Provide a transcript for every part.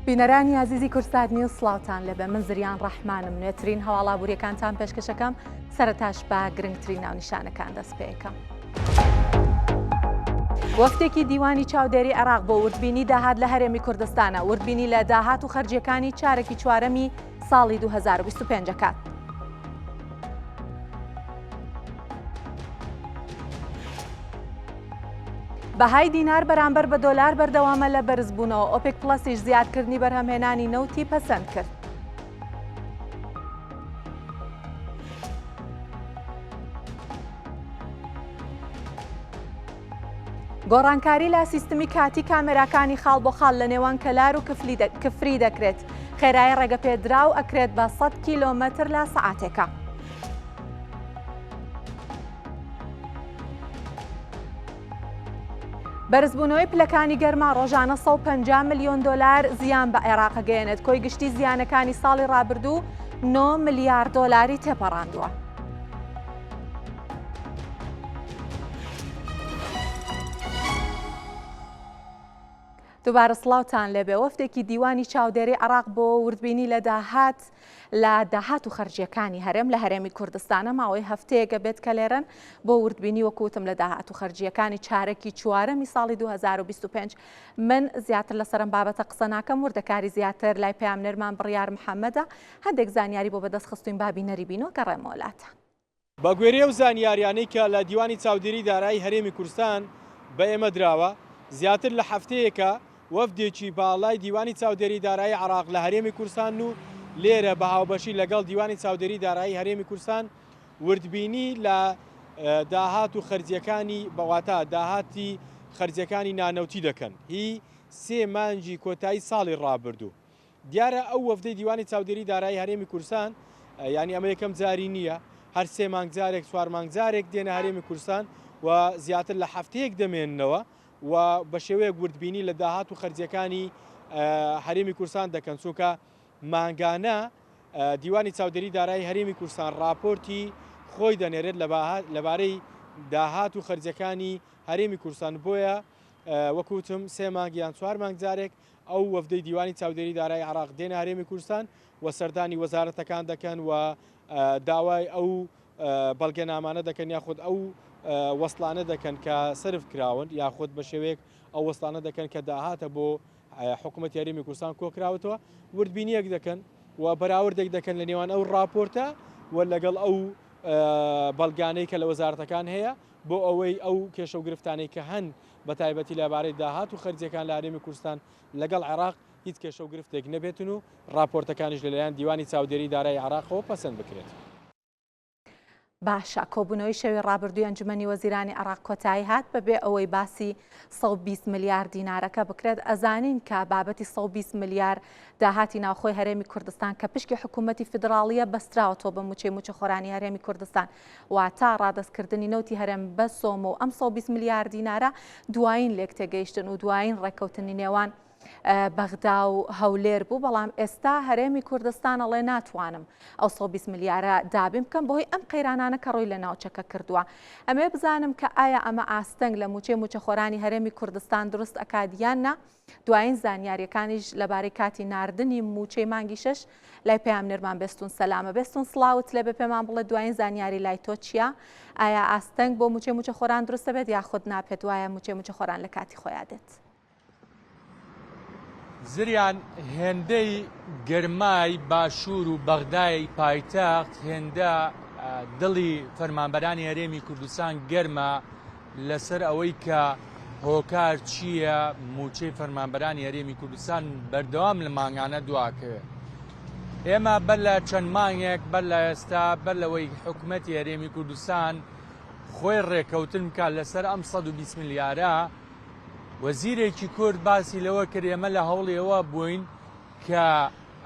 بینەرانی ئازیزی کوردسات نیوز سڵاوتان لێبێ من زریان ڕەحمانم نوێترین هەواڵ ئابووریەکانتان پێشکەشەکەم سەرەتاش بە گرنگترین ناونیشانەکان دەست پێەکەم. وەفدێکی دیوانی چاودێری عێراق بۆ وردبینی داهات لە هەرێمی کوردستانە وردبینی لە داهات و خەرجیەکانی چارەکی چوارەمی ساڵی 2025 دەکات. بەهای دینار بەرامبەر بە دۆلار بەردەوامە لە بەرزبوونەوە، ئۆپێک پڵەسیش زیادکردنی بەرهەمهێنانی نەوتی پەسەند کرد. گۆڕانکاری لە سیستمی کاتی کامێراکانی خاڵ بۆ خاڵ لە نێوان کەلار و کفری دەکرێت، خێرایی ڕێگەپێدراو ئەکرێت بە 100 کیلۆمەتر لە سەعاتێکا. بەرزبوونەوەی پلەکانی گەرما ڕۆژانە 150 ملیۆن دۆلار زیان بە عێراق گەیەنێت، کۆی گشتی زیانەکانی ساڵی ڕابردوو 9 ملیار دۆلاری تێپەڕاندووە. دووبارە سڵاوتان لێبێ وەفدێکی دیوانی چاودێری عێراق بۆ وردبینی لە داهات لە داهات و خەرجیەکانی هەرێم لە هەرێمی کوردستانە ماوەی هەفتەیەکە بێت کە لێرەن بۆ وردبینی وەکوتم لە داهات و خەرجیەکانی چارەکی چوارەمی ساڵی 2025 من زیاتر لەسەرم بابەتە قسە ناکەم وردەکاری زیاتر لای پەیامنێرمان بڕیار محەممەدە هەندێک زانیاری بۆ بەدەست خستوین با بینەری بین و گەڕێمەوە لاتان. بە گوێرەی ئەو زانیاریانەی کە لە دیوانی چاودێری دارایی هەرێمی کوردستان بە ئێمە دراوە، زیاتر لە هەفتەیەکە وەفدێکی باڵای دیوانی چاودێری دارایی عێراق لە هەرێمی کوردستانن و لێرە بە هاوبەشی لەگەڵ دیوانی چاودێری دارایی هەرێمی کوردستان وردبینی لە داهات و خەرجییەکانی واتە داهاتی خەرجییەکانی نانەوتی دەکەن هی سێ مانگی کۆتایی ساڵی ڕابردوو. دیارە ئەو وەفدەی دیوانی چاودێری دارایی هەرێمی کوردستان یانی ئەمە یەکەم جاری نییە هەر سێ مانگ جارێک چوار مانگ جارێک دێنە هەرێمی کوردستان و زیاتر لە هەفتەیەک دەمێننەوە و بە شێوەیەک وردبینی لە داهات و خەرجیەکانی هەرێمی کوردستان دەکەن چونکە مانگانە دیوانی چاودێری دارایی هەرێمی کوردستان راپۆرتی خۆی دەنێرێت لەبارەی داهات و خەرجەکانی هەرێمی کوردستان بۆیە وەکوتم سێ مانگ یان چوار مانگ جارێک ئەو وەفدەی دیوانی چاودێری دارایی عێراق دێنە هەرێمی کوردستان و سەردانی وەزارەتەکان دەکەن و داوای ئەو بەڵگەنامانە دەکەن یاخود ئەو وەسڵانە دەکەن کە سەرف کراون یاخود بە شێوەیەک ئەو وەسڵانە دەکەن کە داهاتە بۆ حکوومەت هەرێمی کوردستان کۆکراوەتەوە وردبینیەک دەکەن و بەراوردێک دەکەن لە نێوان ئەو راپۆرتە و لەگەڵ ئەو بەڵگانەی کە لە وەزارەتەکان هەیە بۆ ئەوەی ئەو کێشە و گرفتانەی کە هەن بە تایبەتی لەبارەی داهات و خەرجییەکان لە هەرێمی کوردستان لەگەڵ عێراق هیچ کێشە و گرفتێک نەبێتن و ڕاپۆرتەکانیش لەلایەن دیوانی چاودێری دارایی عێراقەوە پەسەند بکرێت. باشە کۆبوونەوەی شەوی ڕابردووی ئەنجومەنی وەزیرانی عێراق کۆتایی هات بەبێ ئەوەی باسی 120 ملیار دینارەکە بکرێت ئەزانین کە بابەتی 120 ملیار داهاتی ناوخۆی هەرێمی کوردستان کە پشکی حکوومەتی فیدراڵیە بەستراوەتەوە بە موچەی موچەخۆرانی هەرێمی کوردستان واتە ڕادەستکردنی نەوتی هەرێم بە سۆمۆ و ئەم 120 ملیار دینارە دوایین لێکتێگەیشتن و دوایین ڕێککەوتنی نێوان بەغدا و هەولێر بوو، بەڵام ئێستا هەرێمی کوردستان ئەڵێ ناتوانم ئەو 120 ملیارە دابین بکەم بەهۆی ئەم قەیرانانە کە ڕووی لە ناوچەکە کردووە. ئەمەوێ بزانم کە ئایا ئەمە ئاستەنگ لە مووچەی مووچەخۆرانی هەرێمی کوردستان دروست ئەکات یان نا؟ دوایین زانیاریەکانیش لەبارەی کاتی ناردنی مووچەی مانگی شەش لای پەیامنێرمان بێستون سەلامە. بێستون سڵاوت لێبێ پێمان بڵێ دوایین زانیاری لای تۆ چییە؟ ئایا ئاستەنگ بۆ مووچەی مووچەخۆران دروست دەبێت یاخود نا پێت وایە مووچەی مووچەخۆران لە کاتی خۆیا دێت؟ زریان هێندەی گەرمای باشوور و بەغدای پایتەخت هێندە دڵی فەرمانبەرانی هەرێمی کوردستان گەرمە لەسەر ئەوەی کە هۆکار چییە مووچەی فەرمانبەرانی هەرێمی کوردستان بەردەوام لە مانگانە دواکەوێت. ئێمە بەر لە چەند مانگێک بەر لە ئێستا بەر لەوەی حکوومەتی هەرێمی کوردستان خۆی ڕێکەوتن بکات لەسەر ئەم 120 ملیارە وەزیرێکی کورد باسی لەوە کرد ئێمە لە هەوڵی ئەوە بووین کە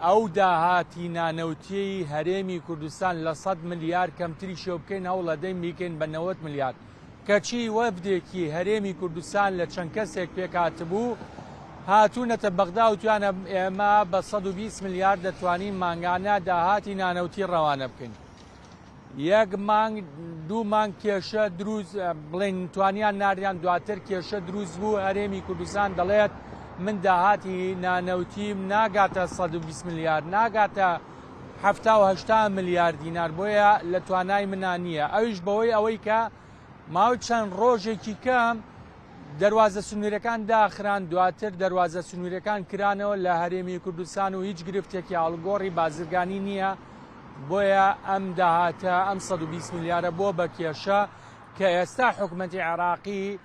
ئەو داهاتی نانەوتیەی هەرێمی کوردستان لە 100 ملیار کەمتریشەوە بکەین هەوڵەدەین بیکەین بە 90 ملیار کەچی وەفدێکی هەرێمی کوردستان لە چەند کەسێک پێکهاتبوو هاتوونەتە بەغدا وتویانە ئێمە بە 120 ملیار دەتوانین مانگانە داهاتی نانەوتی ڕەوانە بکەین. یەک مانگ دوو مانگ کێشە دروست بڵێن توانیان ناردیان دواتر کێشە دروست بوو هەرێمی کوردستان دەڵێت من داهاتی نانەوتیم ناگاتە 120 ملیار ناگاتە 70 ملیار دینار بۆیە لە توانای منا نییە ئەویش بەوەی ئەوەی کە ماوەی چەند ڕۆژێکی کەم دەروازە سنوورەکان داخران دواتر دەروازە سنوورەکان کرانەوە لە هەرێمی کوردستان و هیچ گرفتێکی ئاڵوگۆڕی بازرگانی نییە بۆیە ئەم داهاتە ئەم 120 ملیارە بۆ بە کێشە کە ئێستا حکومەتی عێراقی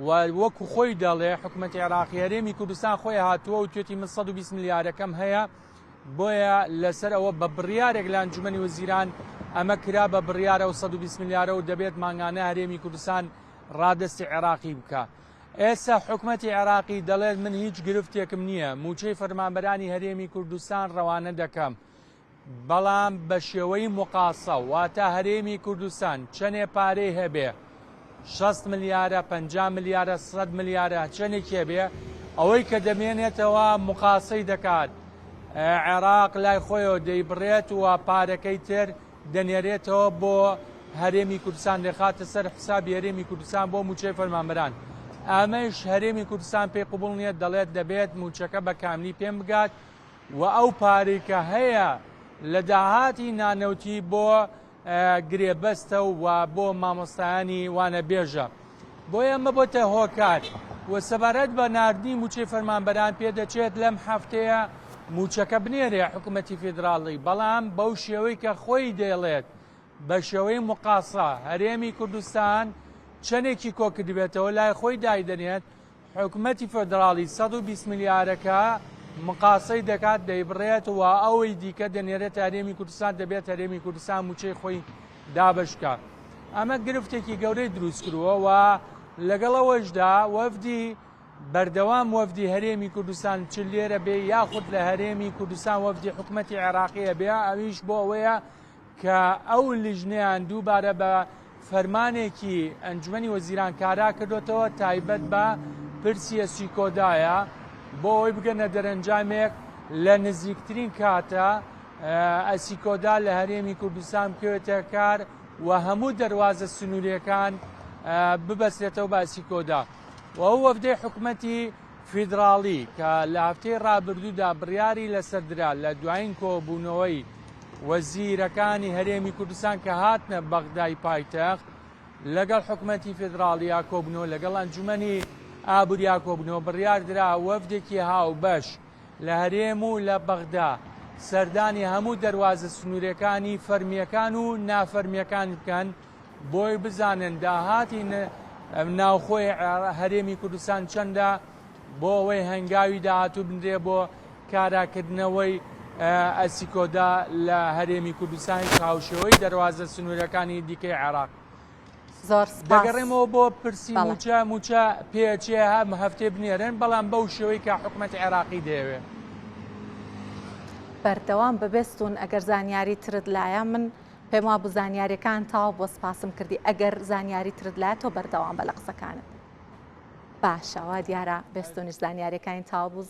و وەکو خۆی دەڵێ حکومەتی عێراقی هەرێمی کوردستان خۆی هاتووە و توێتی من 120 ملیارەکەم هەیە بۆیە لەسەر ئەوە بە بڕیارێک لە ئەنجومەنی وەزیران ئەمە کرا بە بڕیارە و 120 ملیارە و دەبێت مانگانە هەرێمی کوردستان ڕادەستی عێراقی بکا. ئێستا حکومەتی عێراقی دەڵێت من هیچ گرفتێکم نییە مووچەی فەرمانبەرانی هەرێمی کوردستان ڕەوانە دەکەم بەڵام بە شێوەی مقاسە واتە هەرێمی کوردستان چەنێ پارەی هەبێ 60 ملیارە 50 ملیارە 100 ملیارە چەنێکی هەبێ ئەوەی کە دەمێنێتەوە مقاسەی دەکات عێراق لای خۆیەوە دەیبڕێت و پارەکەی تر دەنێرێتەوە بۆ هەرێمی کوردستان دەخاتە سەر حسابی هەرێمی کوردستان بۆ مووچەی فەرمانبەران ئەمەش هەرێمی کوردستان پێی قبوڵ نییە دەڵێت دەبێت مووچەکە بە کاملی پێم بگات و ئەو پارەی کە هەیە لە داهاتی نانەوتی بۆ گرێبەستە و بۆ مامۆستایانی وانەبێژە. بۆیە ئەمە بۆتە هۆکار و سەبارەت بە ناردنی مووچەی فەرمانبەران پێدەچێت لەم هەفتەیە مووچەکە بنێرێ حکوومەتی فیدراڵی بەڵام بەو شێوەی کە خۆی دەیڵێت بە شێوەی مقاسە هەرێمی کوردستان چەندێکی کۆکردبێتەوە لای خۆی دایدەنێت حکومەتی فێدراڵی 120 ملیارەکە مقاسەی دەکات دەیبڕێت و ئەوەی دیکە دەنێرێت هەرێمی کوردستان دەبێت هەرێمی کوردستان مووچەی خۆی دابەش بکات ئەمە گرفتێکی گەورەی دروست کردووە و لەگەڵ ئەوەشدا وەفدی بەردەوام وەفدی هەرێمی کوردستان چ لێرە بێ یاخود لە هەرێمی کوردستان وەفدی حکومەتی عێراقیە بێ ئەویش بۆ ئەوەیە کە ئەو لیژنەیان دووبارە بە فەرمانێکی ئەنجومەنی وەزیران کارا کردوتەوە تایبەت بە پرسی ئەسیکۆدایە بۆ ئەوەی بگەنە دەرەنجامێک لە نزیکترین کاتە ئەسیکۆدا لە هەرێمی کوردستان بکەوێتە کار و هەموو دەروازە سنووریەکان ببەسرێتەوە بە ئەسیکۆدا و ئەو وەفدەی حکومەتی فیدراڵی کە لە هەفتەی ڕابردوودا بڕیاری لەسەر درا لە دوایین کۆبوونەوەی وەزیرەکانی هەرێمی کوردستان کە هاتنە بەغدای پایتەخت لەگەڵ حکومەتی فیدراڵیا کۆبنەوە لەگەڵ ئەنجومەنی ئابوریا کۆبنەوە بڕیار درا وەفدێکی هاوبەش لە هەرێم و لە بەغدا سەردانی هەموو دەروازە سنوورەکانی فەرمییەکان و نافەرمییەکان بکەن بۆی بزانن داهاتی ناوخۆی هەرێمی کوردستان چەندە بۆ ئەوەی هەنگاوی داهاتوو بنرێ بۆ کاراکردنەوەی ئەسیکۆدا لە هەرێمی کوردستان هاوشێوەی دەروازە سنوورەکانی دیکەی عێراق. زۆر سپاس. دەگەڕێمەوە بۆ پرسی مووچە، مووچە پێچێ هەم هەفتەی بنێرن، بەڵام بەو شێوەی کە حکومەتی عێراقی دەیەوێ. بەردەوام بە بێستون ئەگەر زانیاری ترت لایە من پێم وابوو زانیاریەکان تەواو بووە سپاسم کردی ئەگەر زانیاری ترت لایە تۆ بەردەوام بە لە قسەکانت باشە وا دیارە بێستونیش زانیاریەکانی تەواو بوو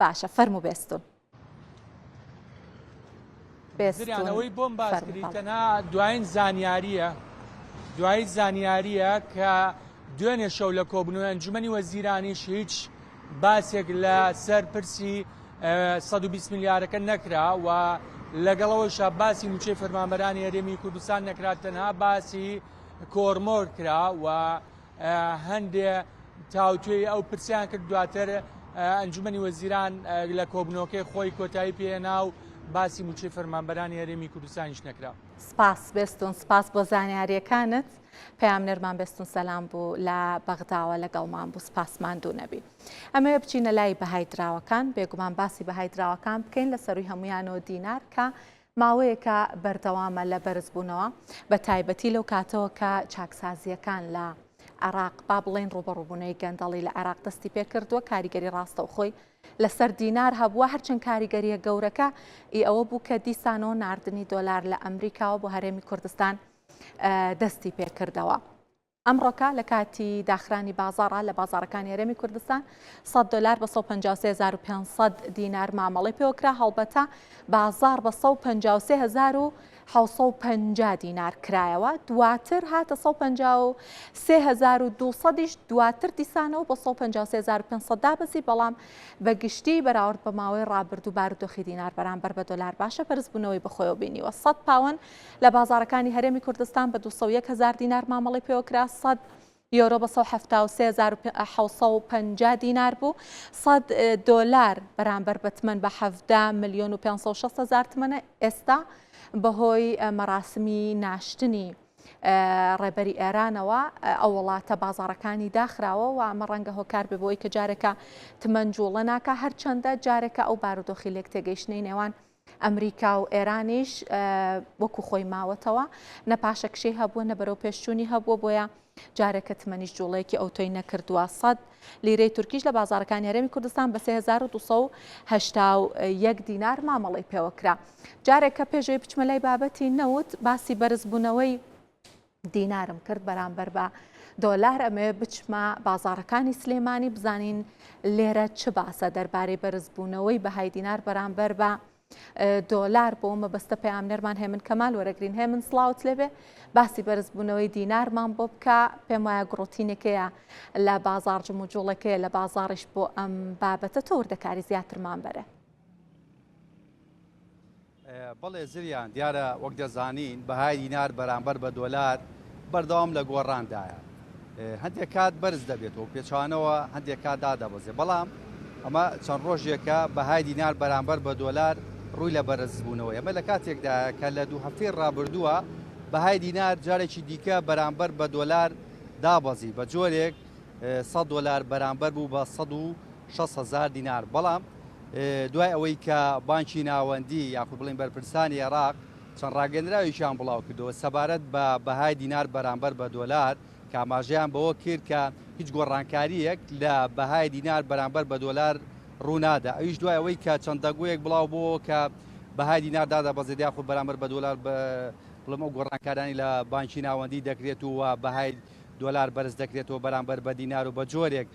باشە فەرموو بێستون. زریان ئەوەی بۆم باس کردی تەنها دوایین زانیارییە دوایی زانیارییە کە دوێنێ شەو لە کۆبنەوەی ئەنجومەنی وەزیرانیش هیچ باسێک لە سەر پرسی 120 ملیارەکە نەکرا و لەگەڵەوەشا باسی موچەی فەرمانبەرانی هەرێمی کوردستان نەکرا تەنها باسی کۆرمۆر کرا و هەندێ تاوتوێی ئەو پرسیان کرد دواتر ئەنجومەنی وەزیران لە کۆبنەوەکەی خۆی کۆتایی پێنا و باسی موچەی فەرمانبەرانی هەرێمی کوردستانیش نەکرا. سپاس بێستون سپاس بۆ زانیاریەکانت پەیامنێرمان بێستون سەلام بوو لە بەغداوە لەگەڵمان بوو سپاس ماندوو نەبی ئەمەوێ بچینە لای بەهای دراوەکان بێگومان باسی بەهای دراوەکان بکەین لە سەروی هەمویانەوە دینار کە ماوەیەکە بەردەوامە لە بەرزبوونەوە، بە تایبەتی لەو کاتەوە کە چاکسازییەکان لە عێراق، با بڵێین ڕووبەڕووبوونەوەی گەندەڵی لە عێراق دەستی پێکردووە، کاریگەری ڕاستەوخۆی لەسەر دینار هەبووە، هەرچەند کاریگەرییە گەورەکە ئی ئەوە بوو کە دیسانەوە ناردنی دۆلار لە ئەمریکاوە بۆ هەرێمی کوردستان دەستی پێکردەوە. ئەمڕۆکە لە کاتی داخرانی بازاڕا لە بازاڕەکانی هەرێمی کوردستان 100 دۆلار بە 153500 دینار مامەڵەی پێوەکرا هەڵبەتە بازاڕ بە 153000 750 دینار کرایەوە، دواتر هاتە 153200 یش، دواتر دیسانەوە بۆ 153500 دابەزی، بەڵام بە گشتی بەراورد بە ماوەی ڕابردوو بارودۆخی دینار بەرامبەر بە دۆلار باشە بەرزبوونەوەی بەخۆیەوە بینیوە. 100 پاوەن لە بازاڕەکانی هەرێمی کوردستان بە 201 هەزار دینار مامەڵەی پێوەکرا، 100 یۆرۆ بە 173,750 دینار بوو، 100 دۆلار بەرامبەر بە تمەن بە 17 ملیۆن و 560 هەزار تمەنە، ئێستا بەهۆی مەراسمی ناشتنی ڕێبەری ئێرانەوە ئەو وڵاتە بازاڕەکانی داخراوە و ئەمە ڕەنگە هۆکار بێ بۆی کە جارێکە تمەن جوڵە ناکا، هەرچەندە جارێکە ئەو بارودۆخی لێکتێگەیشتنەی نێوان ئەمریکا و ئێرانیش وەکو خۆی ماوەتەوە، نە پاشەکشەی هەبووە نە بەرەو پێشچوونی هەبووە، بۆیە جارێکە تمەنیش جوڵەیەکی ئەوتۆی نەکردووە. 100 لیرەی تورکیش لە بازاڕەکانی هەرێمی کوردستان بە 3281 دینار مامەڵەی پێوەکرا. جارێک کە پێشەوەی بچمە لای بابەتی نەوت باسی بەرزبوونەوەی دینارم کرد بەرامبەر بە دۆلار، ئەمەوێ بچمە بازاڕەکانی سلێمانی بزانین لێرە چ باسە دەربارەی بەرزبوونەوەی بەهای دینار بەرامبەر بە دۆلار. بۆ مەبەستە پەیامنێرمان هێمن کەمال وەرەگرین. هێمن سڵاوت لێبێ، باسی بەرزبوونەوەی دینارمان بۆ بکە. پێم وایە گڕوتینێکەیە لە بازاڕ، جموجوڵێکەیە لە بازاڕیش بۆ ئەم بابەتە، تۆ وردەکاری زیاترمان بەرە. بەڵێ زریان، دیارە وەک دەزانین بەهای دینار بەرامبەر بە دۆلار بەردەوام لە گۆڕاندایە، هەندێک کات بەرز دەبێتەوە پێچوانەوە هەندێک کات دادەبەزێ، بەڵام ئەمە چەند ڕۆژێکە بەهای دینار بەرامبەر بە دۆلار ڕووی لە بەرزبوونەوەی. ئەمە لە کاتێکدایە کە لە دوو هەفتەی ڕابردووە بەهای دینار جارێکی دیکە بەرامبەر بە دۆلار دابەزی، بە جۆرێک 100 دۆلار بەرامبەر بوو بە 160 هەزار دینار. بەڵام دوای ئەوەی کە بانکی ناوەندی یاخود بڵێین بەرپرسانی عێراق چەند ڕاگەندراوێکیان بڵاوکردەوە سەبارەت بە بەهای دینار بەرامبەر بە دۆلار، کە ئاماژەیان بەوە کرد کە هیچ گۆڕانکارییەک لە بەهای دینار بەرامبەر بە دۆلار ڕوونادا، ئەویش دوای ئەوەی کە چەند دەنگۆیەک بڵاو بۆوە کە بەهای دینار دادەبەزێت یاخود بەرامبەر بە دۆلار بڵێم ئەو گۆڕانکارانی لە بانکی ناوەندی دەکرێت و بەهای دۆلار بەرز دەکرێتەوە بەرامبەر بە دینار و بە جۆرێک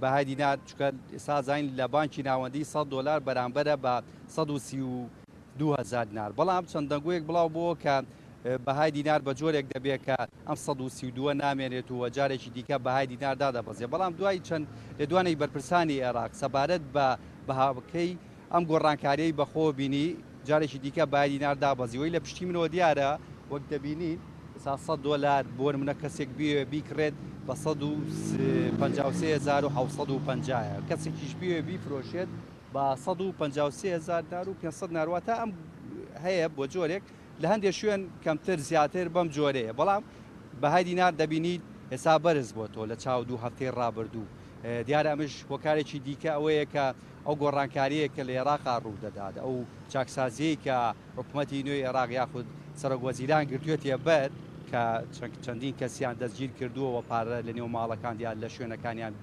بەهای دینار، چونکە ئێستا زانین لە بانکی ناوەندی 100 دۆلار بەرامبەرە بە 132 هەزار دینار، بەڵام چەند دەنگۆیەک بڵاو بۆوە کە بەهای دینار بە جۆرێک دەبێت کە ئەم 132 نامێنێت و جارێکی دیکە بەهای دینار دادەبەزێت. بەڵام دوای چەند لێدوانێک بەرپرسانی عێراق سەبارەت بە بەهاکەی ئەم گۆڕانکاریەی بەخۆوە بینی، جارێکی دیکە بای دینار دابەزی. وەی لە پشتی منەوە دیارە وەک دەبینین ئێستا 100 دۆلار بۆ نمونە کەسێک بیەوێ بیکڕێت بە 153750 کەسێکیش بیەوێ بیفرۆشێت بە 153000 دینار و 500 دینار، واتە ئەم هەیە بۆ جۆرێک لە هەندێک شوێن کەمتر زیاتر بەم جۆرەیە، بەڵام بەهای دینار دەبینیت ئێستا بەرز بۆتەوە لە چاو دوو هەفتەی ڕابردوو. دیارە ئەمش هۆکارێکی دیکە ئەوەیە کە ئەو گۆڕانکارییە کە لە ئێراقا ڕوو دەدات، ئەو چاکسازییەی کە حکومەتی نوێی ئێراق یاخود سەرۆک وەزیران گرتوێتیە بەر کە چەندین کەسیان دەستگیر کردووە و پارە لە نێو ماڵەکان یان لە شوێنەکانیان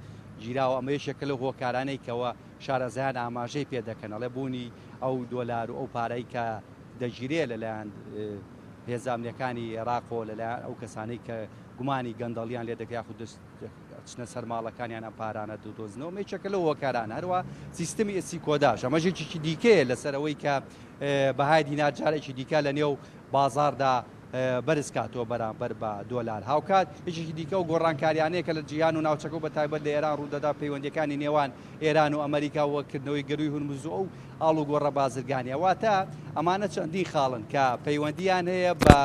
گیراوە، ئەمە یەکێکە لەو هۆکارانەی کەوە شارەزایان ئاماژەی پێ دەکەن، ئەڵێ بوونی ئەو دۆلار و ئەو پارەی کە دەگیرێ لەلایەن هێزە ئەمنیەکانی ئێراقەوە، لەلایەن ئەو کەسانەی کە گومانی گەندەڵیان لێ دەکرێت یاخود دەچنە سەر ماڵەکانیان ئەم پارانە دەدۆزنەوە، ئەمە یەکێکە لەو هۆکارانە. هەروە سیستمی ئێسی کۆداش ئەمەش یەکێکی دیکەیە لەسەر ئەوەی کە بەهای دینار جارێکی دیکە لە نێو بازاڕدا بەرز کاتەوە بەرامبەر بە دۆلار. هاوکات یەکێکی دیکە ئەو گۆڕانکاریانەیە کە لە جیهان و ناوچەکە و بە تایبەت لە ئێران ڕوودەدا، پەیوەندییەکانی نێوان ئێران و ئەمەریکا و کردنەوەی گەرووی هورمز و ئەو ئاڵوگۆڕە بازرگانییە. واتە ئەمانە چەندین خاڵن کە پەیوەندییان هەیە بە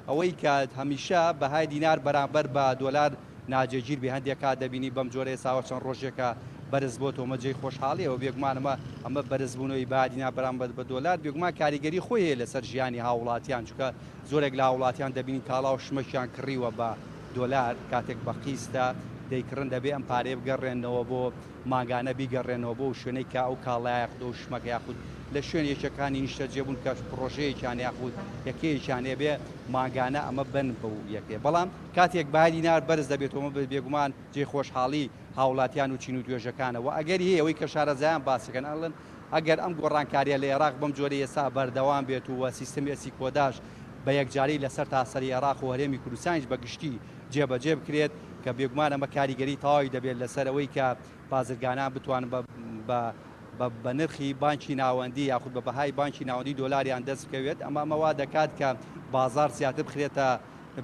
ئەوەی کە هەمیشە بەهای دینار بەرامبەر بە دۆلار ناجێگیر بێ. هەندێک کات دەبینی بەم جۆرە ئێستاوە چەند ڕۆژێکە بەرز بۆتەوە، ئەمە جێی خۆشحاڵییە و بێگومان ئەمە ئەمە بەرزبوونەوەی بەهای دینار بەرامبەر بە دۆلار بێگومان کاریگەری خۆی هەیە لەسەر ژیانی هاووڵاتیان، چونکە زۆرێک لە هاووڵاتیان دەبینی کاڵا و شمەکیان کڕیوە بە دۆلار، کاتێک بە قیستە دەیکڕن دەبێ ئەم پارەیە بگەڕێننەوە بۆ مانگانە بیگەڕێنەوە بۆ ئەو شوێنەی کە ئەو کاڵایە یاخود ئەو شمەکە یاخود لە شوێن یەکەکانی نیشتەجێبوون کە پڕۆژەیەکیان یاخود یەکەیەکیان هەیە مانگانە ئەمە بن بەو یەکەیە. بەڵام کاتێک بەهای دینار بەرز دەبێتەوە ئەمە بێگومان جێی خۆشحاڵی هاوڵاتیان و چین و توێژەکانە و ئەگەری هەیە ئەوەی کە شارەزایان باسی دەکەن ئەڵێن ئەگەر ئەم گۆڕانکارییە لە ئێراق بەم جۆرەی ئێستا بەردەوام بێت و سیستمی ئەسی کۆداش بە یەکجاری لەسەر تاسەری ئێراق و هەرێمی کوردستانیش بە گشتی جێبەجێ بکرێت کە بێگومان ئەمە کاریگەری تەواوی دەبێت لەسەر ئەوەی کە بازرگانان بتوانن بە بە بە نرخی بانکی ناوەندی یاخود بە بەهای بانکی ناوەندی دۆلاریان دەست بکەوێت، ئەمە ئەمە وا دەکات کە بازاڕ زیاتر بخرێتە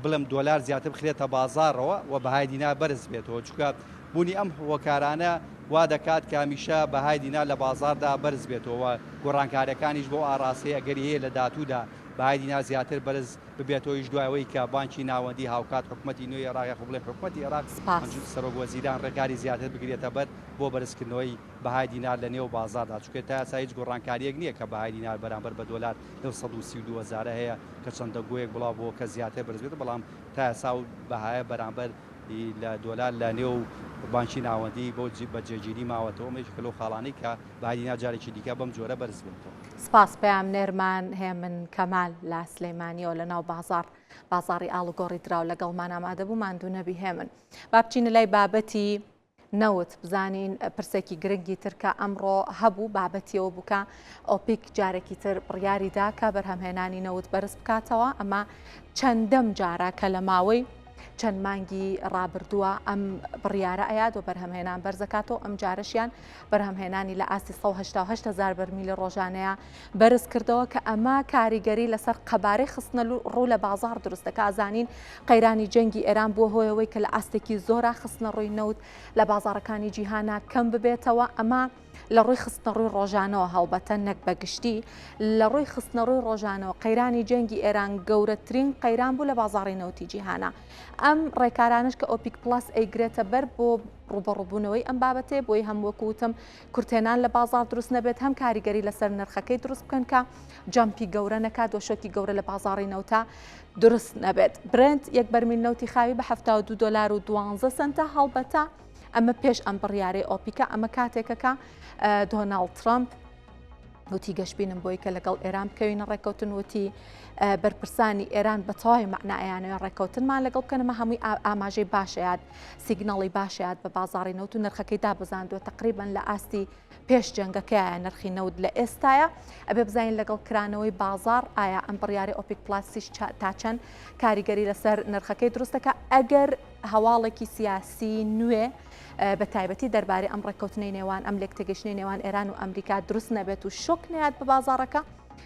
بڵێم دۆلار زیاتر بخرێتە بازاڕەوە و بەهای دینار بەرز بێتەوە، چونکە بوونی ئەم هۆکارانە وا دەکات کە هەمیشە بەهای دینار لە بازاڕدا بەرز بێتەوە و گۆڕانکارییەکانیش بەو ئاڕاستەیە ئەگەری هەیە لە داهاتوودا بەهای دینار زیاتر بەرز ببێتەوەیش دوای ئەوەی کە بانکی ناوەندی هاوکات حکومەتی نوێی عێراق یاخود بڵێم حکومەتی عێراق سپاس. سەرۆک وەزیران ڕێکاری زیاتر بگرێتە بەر بۆ بەرزکردنەوەی بەهای دینار لە نێو بازاڕدا، چونکە تا ئێستا هیچ گۆڕانکارییەک نییە کە بەهای دینار بەرامبەر بە دۆلار لەو 132 هەزارە هەیە کە چەند دەنگۆیەک بڵاو بووە کە زیاتر بەرز بێت، بەڵام تا ئێستا ئەو بەهایە بەرامبەر لە دۆلار لە نێو بانکی ناوەندی بۆ بە جێگیری ماوەتەوە، ئەمە یەکێکە لەو خاڵانەی کە بەهای دینار جارێکی دیکە بەم جۆرە بەرز بێتەوە. سپاس پەیامنێرمان هێمن کەمال لە سلێمانیەوە لە ناو بازاڕ بازاڕی ئاڵوگۆڕی دراو لەگەڵمان ئامادە بوو، ماندوو نەبی هێمن. با بچینە لای بابەتی نەوت بزانین پرسێکی گرنگی تر کە ئەمڕۆ هەبوو بابەتیەوە بوو کە ئۆپیک جارێکی تر بڕیاری دا کە بەرهەمهێنانی نەوت بەرز بکاتەوە ئەمە چەندەم جارە کە لە ماوەی چەند مانگی ڕابردووە ئەم بڕیارە ئەیات و بەرهەمهێنان بەرزەکاتەوە ئەم جارەشیان بەرهەمهێنانی لە ئاستی 1970 هزار بەرمیلی ڕۆژانەیە بەرز کردەوە کە ئەمە کاریگەری لەسەر قەبارەی خستنە ڕوو لە بازاڕ دروست دەکا، ئەزانین قەیرانی جەنگی ئێران بووە هۆی ئەوەی کە لە ئاستێکی زۆرا خستنە ڕووی نەوت لە بازاڕەکانی جیهانا کەم ببێتەوە، ئەمە لە ڕووی خستنە ڕووی ڕۆژانەوە هەڵبەتە نەک بە گشتی، لە ڕووی خستنە ڕووی ڕۆژانەوە قەیرانی جەنگی ئێران گەورەترین قەیران بوو لە بازاڕی نەوتی جیهانا. ئەم ڕێکارانەش کە ئۆپیک پڵەس ئەیگرێتە بەر بۆ ڕووبەڕووبوونەوەی ئەم بابەتەیە، بۆی هەم وەکو وتم کورتهێنان لە بازاڕ دروست نەبێت، هەم کاریگەری لەسەر نرخەکەی دروست بکەن کە jump ی گەورە نەکات و شۆکی گەورە لە بازاڕی نەوتا دروست نەبێت. برێنت یەک بەرمیل نەوتی خاوی بە 72 دۆلار و 12 سەنتە، هەڵبەتە ئەمە پێش ئەم بڕیارەی ئۆپیکە، ئەمە کاتێکە کە دۆناڵد ترەمپ وتی گەشبینم بۆی کە لەگەڵ ئێران بکەوینە ڕێککەوتن، وتی بەرپرسانی ئێران بە تەواوی مەعنا ئەیانەوێ ڕێککەوتنمان لەگەڵ بکەن، ئەمە هەمووی ئاماژەی باشەیات signal ی باشیات بە بازاڕی نەوت و نرخەکەی دابەزاندووە تقریبان لە ئاستی پێش جەنگەکەیە نرخی نەوت لە ئێستاە ئەبێ بزانین لەگەڵ کرانەوەی بازار ئایا ئەم بڕیاری ئۆپیک پلاسیش تا چەند کاریگەری لەسەر نرخەکەی دروستەکە ئەگەر هەواڵێکی سیاسی نوێ بە تایبەتی دەربارەی ئەم ڕێککەوتنەی نێوان ئەم لێکتێگەشتنەی نێوان ئێران و ئەمریکا دروست نەبێت و شۆک نەیات بە بازاڕەکە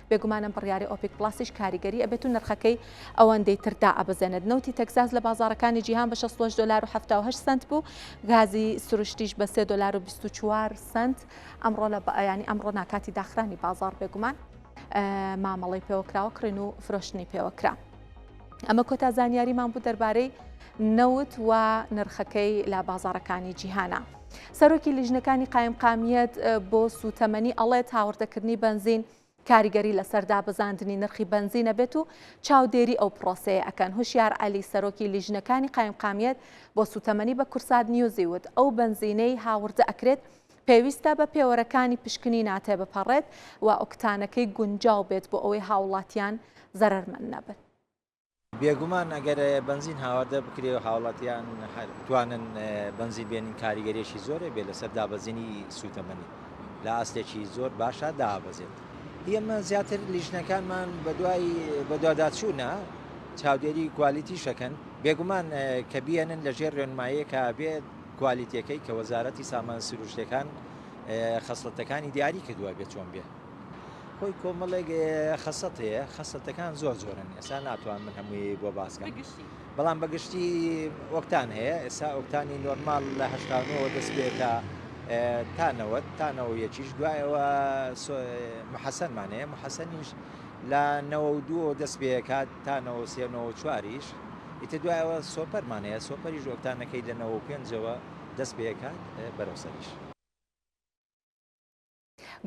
بێگومان ئەم بڕیارەی ئۆپیک پڵاسیش کاریگەری ئەبێت و نرخەکەی ئەوەندەی تر دائەبەزێنێت. نەوتی تەکساس لە بازاڕەکانی جیهان بە 68 دۆلار و 78 سەنت بوو، گازی سروشتیش بە 3 دۆلار و 24 سەنت ئەمڕۆ لە ینی ئەمڕۆ ناکاتی داخرانی بازاڕ بێگومان مامەڵەی پێوەکراوە کڕین و فرۆشتنی پێوەکرا. ئەمە کۆتا زانیاریمان بوو دەربارەی نەوت و نرخەکەی لە بازاڕەکانی جیهانە. سەرۆکی لیژنەکانی قایمقامیەت بۆ سووتەمەنی ئەڵێت هاوردەکردنی بەنزین کاریگەری لەسەر دابەزاندنی نرخی بەنزین ئەبێت و چاودێری ئەو پرۆسەیە ئەکەن. هوشیار عەلی سەرۆکی لیژنەکانی قایمقامیەت بۆ سووتەمەنی بە کورسات نیوزی وت، ئەو بەنزینەی هاوردە ئەکرێت پێویستە بە پێوەرەکانی پشکنینا تێبپەڕێت و ئۆکتانەکەی گونجاو بێت بۆ ئەوەی هاوڵاتیان زەرەرمەند نەبن. بێگومان ئەگەر بەنزین هاوردە بکرێ و هاوڵاتیان بتوانن بەنزین بێنین کاریگەریەکی زۆرێ بێ لەسەر دابەزینی سوتەمەنی لە ئاستێکی زۆر باشە دابەزێت. ئێمە زیاتر لیژنەکانمان بەدوای بەدواداچوونە چاودێری quality شەکەن بێگومان کە بیەنن لەژێر ڕێنماییەکە بێت quality یەکەی کە وەزارەتی سامان سروشتەکان خەسڵەتەکانی دیاری کردووە بێت چۆن بێ. خۆی کۆمەڵێک خەسەت هەیە خەسەتەکان زۆر زۆرن ئێستا ناتوان من هەمووی بۆ باسکەم بەڵام بەگشتی ئۆکتان هەیە ئێستا ئۆکتانی نۆرمال لە هەشتانەوە دەست پێکە تا نەوەت تا نەوە یەکیش دوایەوە محەسەنمان هەیە محەسەنیش لە نەوە دووەوە دەست پێکات تا نەوە سێ نەوە چواریش ئیتر دوایەوە سۆپەرمان هەیە سۆپەریش ئۆکتانەکەی لە نەوە پێنجەوە دەست پێکات بەرەو سەریش.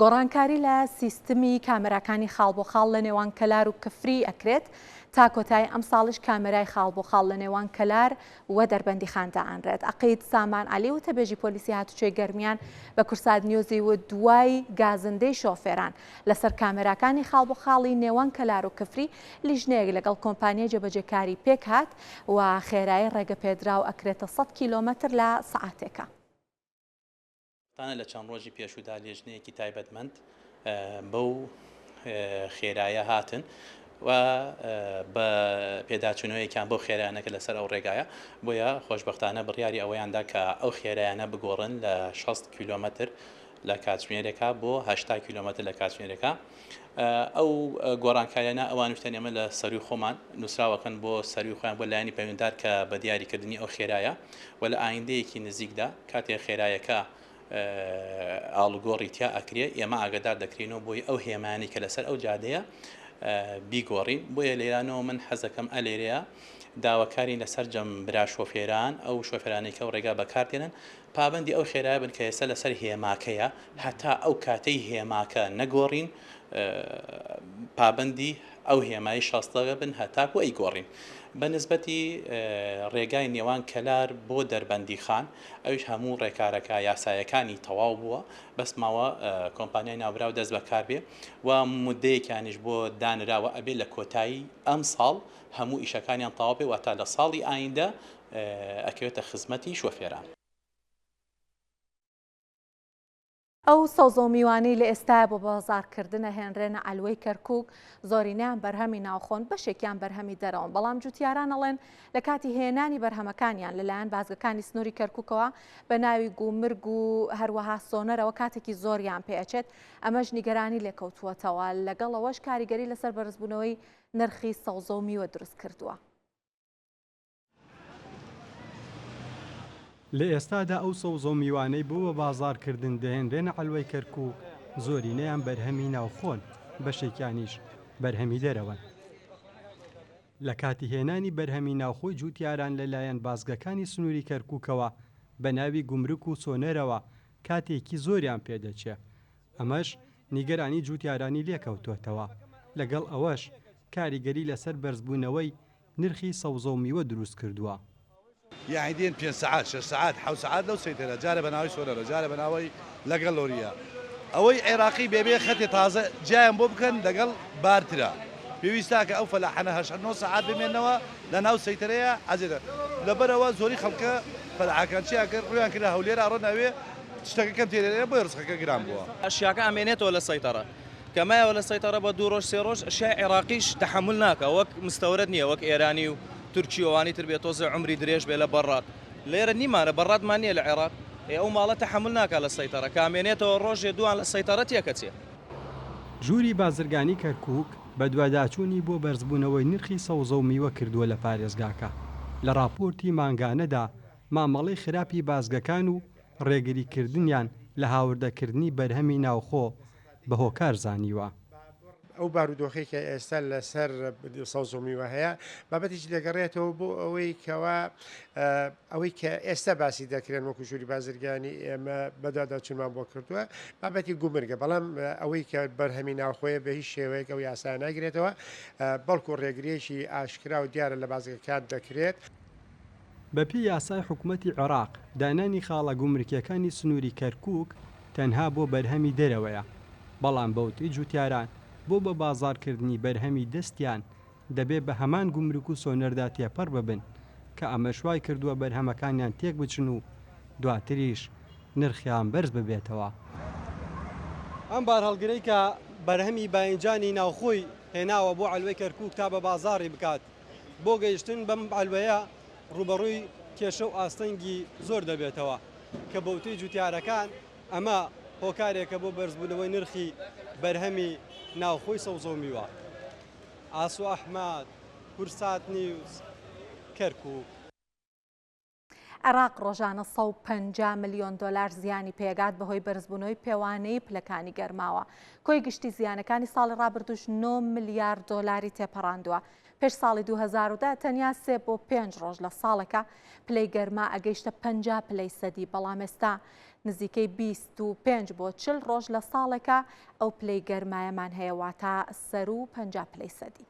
گۆڕانکاری لە سیستمی کامێراکانی خاڵ بۆ خاڵ لە نێوان کەلار و کفری ئەکرێت، تا کۆتایی ئەمساڵیش کامێرای خاڵ بۆ خاڵ لە نێوان کەلار و دەربەندیخان دائەنرێت. عەقید سامان عەلی وتەبێژی پۆلیسی هاتوچۆی گەرمیان بە کورسات نیوزی وت، دوای گازندەی شۆفێران لەسەر کامێراکانی خاڵ بۆ خاڵی نێوان کەلار و کفری، لیژنەیەک لەگەڵ کۆمپانیای جێبەجێکاری پێکهات و خێرایی ڕێگەپێدراو ئەکرێتە 100 کیلۆمەتر لە سەعاتێکا. تانە لە چەند ڕۆژی پێشوودا لێژنەیەکی تایبەتمەند بەو خێرایە هاتن و بە پێداچوونەوەیەکیان بەو خێرایانە کە لەسەر ئەو ڕێگایە بۆیە خۆشبەختانە بڕیاری ئەوەیاندا کە ئەو خێرایانە بگۆڕن لە 60 کیلۆمەتر. لە کاتژمێرێکا بۆ 80 کیلۆمەتر لە کاتژمێرێکا. ئەو گۆڕانکاریانە ئەوان وتیان ئێمە لە سەروی خۆمان نووسراوەکەن بۆ سەروی خۆیان بۆ لایەنی پەیوەندار کە بە دیاریکردنی ئەو خێرایە و لە ئایندەیەکی نزیکدا کاتێ خێرایەکە ئاڵوگۆڕی تیا ئەکرێ ئێمە ئاگادار دەکرێنەوە بۆی ئەو هێمانی کە لەسەر ئەو جادەیە بیگۆڕین بۆیە لێرانەوە من حەزەکەم ئەلێرەیە داواکارین لە سەرجەم برا شۆفێران ئەو شۆفێرانەی کە ئەو ڕێگا بەکاردێنن پابەندی ئەو خێرایە بن کە ئێستا لەسەر هێماکەیە هەتا ئەو کاتەی هێماکە نەگۆڕین پابەندی ئەو هێمای شەستەوە بن هەتاکو ئەیگۆڕین. بە نسبەتی ڕێگای نێوان کەلار بۆ دەربەندیخان ئەویش هەموو ڕێکارەکە یاسایەکانی تەواو بووە بەس ماوە کۆمپانیای ناوبراو دەست بەکار بێ و مدەیەکیانیش بۆ دانراوە ئەبێ لە کۆتایی ئەم ساڵ هەموو ئیشەکانیان تەواو بێ واتا لە ساڵی ئایندە ئەکەوێتە خزمەتی شۆفێران. ئەو سەوزە و میوانەی لە ئێستایا بۆ بازاڕکردن ئەهێنرێنە عەلوەی کەرکوک زۆرینەیان بەرهەمی ناوخۆن بەشێکیان بەرهەمی دەرەوەن بەڵام جوتیاران ئەڵێن لە کاتی هێنانی بەرهەمەکانیان لەلایەن بازگەکانی سنووری کەرکوکەوە بە ناوی گومرگ و هەروەها سۆنەرەوە کاتێکی زۆریان پێ ئەچێت ئەمەش نیگەرانی لێکەوتووەتەوە لەگەڵ ئەوەش کاریگەری لەسەر بەرزبوونەوەی نرخی سەوزە و میوە دروست کردووە. لە ئێستادا ئەو سەوزە و میوانەی بۆ بە بازاڕکردن دەهێنرێنە عەلوەی کەرکوک زۆرینەیان بەرهەمی ناوخۆن، بەشێکیانیش بەرهەمی دەرەوەن. لە کاتی هێنانی بەرهەمی ناوخۆی جوتیاران لەلایەن بازگەکانی سنووری کەرکوکەوە بە ناوی گومرک و سۆنەرەوە کاتێکی زۆریان پێدەچێ، ئەمەش نیگەرانی جوتیارانی لێکەوتۆتەوە، لەگەڵ ئەوەش کاریگەری لەسەر بەرزبوونەوەی نرخی سەوزە و میوە دروست کردووە. یەعنی دێن پێنج سەعات شەش سەعات حەوت سەعات لەو سەیتەرە جارێ بە ناوەی سۆنەرە جارێ بە ناوەی لەگەڵ لۆریە ئەوەی عێراقی بێ بێ خەتێ تازە جیایان بۆ بکەن لەگەڵ بارترە پێویستە کە ئەو فەلاحانە هەشت نۆ سەعات بمێنەوە لە ناو سەیتەرەیە عەزێتە لەبەرئەوە زۆری خەڵکە فەلاحەکان چیان کرد ڕویان کردە هەولێر ئەڕۆن ئەوێ شتەکە کەم تێرێ بۆیە ڕزقەکە گران بووە. ئەشیاکە ئەمێنێتەوە لە سەیتەڕە کە مایەوە لە سەیتەڕە بە دوو ڕۆژ سێ ڕۆژ شای عێڕاقیش تەحەمول ناکا وەک مستەورەد نییە وەک ئێرانی و تورکی و ئەوانی تر بێ تۆزێ عومری درێژ بێ لە بەڕاد لێرە نیمانە بەڕادمان نییە لە عێڕاق ئێ ئەو ماڵە تەحەمول ناکا لە سەیتەڕە کە ئەمێنێتەوە ڕۆژێ دووان لە سەیتەڕە تێکەچێ. ژووری بازرگانی کەرکوک بەدواداچوونی بۆ بەرزبوونەوەی نرخی سەوزە و میوە کردووە لە پارێزگاکە، لە ڕاپۆرتی مانگانەدا مامەڵەی خراپی بازگەکان و ڕێگریکردنیان لە هاوردەکردنی بەرهەمی ناوخۆ بە هۆکار زانیوە. ئەو بارودۆخەی کە ئێستا لەسەر سەوز و میوە هەیە بابەتێکی دەگەڕێتەوە بۆ ئەوەی کەوا ئەوەی کە ئێستا باسی دەکرێن وەکو ژووری بازرگانی ئێمە بەدواداچوونمان بۆ کردووە بابەتی گومرگە بەڵام ئەوەی کە بەرهەمی ناوخۆیە بە هیچ شێوەیەک ئەو یاسایە ناگرێتەوە بەڵکو ڕێگریەکی ئاشکرا و دیارە لە بازگەکان دەکرێت. بەپێی یاسای حکومەتی عێراق، دانانی خاڵە گومرکییەکانی سنووری کەرکووک تەنها بۆ بەرهەمی دەرەوەیە، بەڵام بەوتەی جوتیاران بۆ بە بازاڕکردنی بەرهەمی دەستیان دەبێ بە هەمان گومرک و سۆنەردا تێپەڕ ببن، کە ئەمەش وایکردووە بەرهەمەکانیان تێکبچن و دواتریش نرخیان بەرز ببێتەوە. ئەم بارهەڵگرەی کە بەرهەمی باینجانی ناوخۆی هێناوە بۆ عەلوەی کەرکووک تا بە بازاڕی بکات، بۆ گەیشتن بەم عەلوەیە ڕووبەڕووی کێشە و ئاستەنگی زۆر دەبێتەوە، کە بەوتەی جوتیارەکان ئەمە هۆکارێکە بۆ بەرزبوونەوەی نرخی بەرهەمی ناوخۆی سەوزە و میوە. ئاسۆ ئەحمەد، کورسات نیوز، کەرکوک. عێراق ڕۆژانە 150 ملیۆن دۆلار زیانی پێگات بەهۆی بەرزبوونەوەی پێوانەیی پلەکانی گەرماوە. کۆی گشتی زیانەکانی ساڵی ڕابردووش 9 ملیار دۆلاری تێپەڕاندووە. پێش ساڵی 2010 تەنیا سێ بۆ پێنج ڕۆژ لە ساڵێکا پلەی گەرما ئەگەیشتە 50 پلەی سەدی، بەڵام ئێستا نزیکەی 25 بۆ 40 ڕۆژ لە ساڵێکا ئەو پلەی گەرمایەمان هەیە واتا سەروو 50 پلەی سەدی.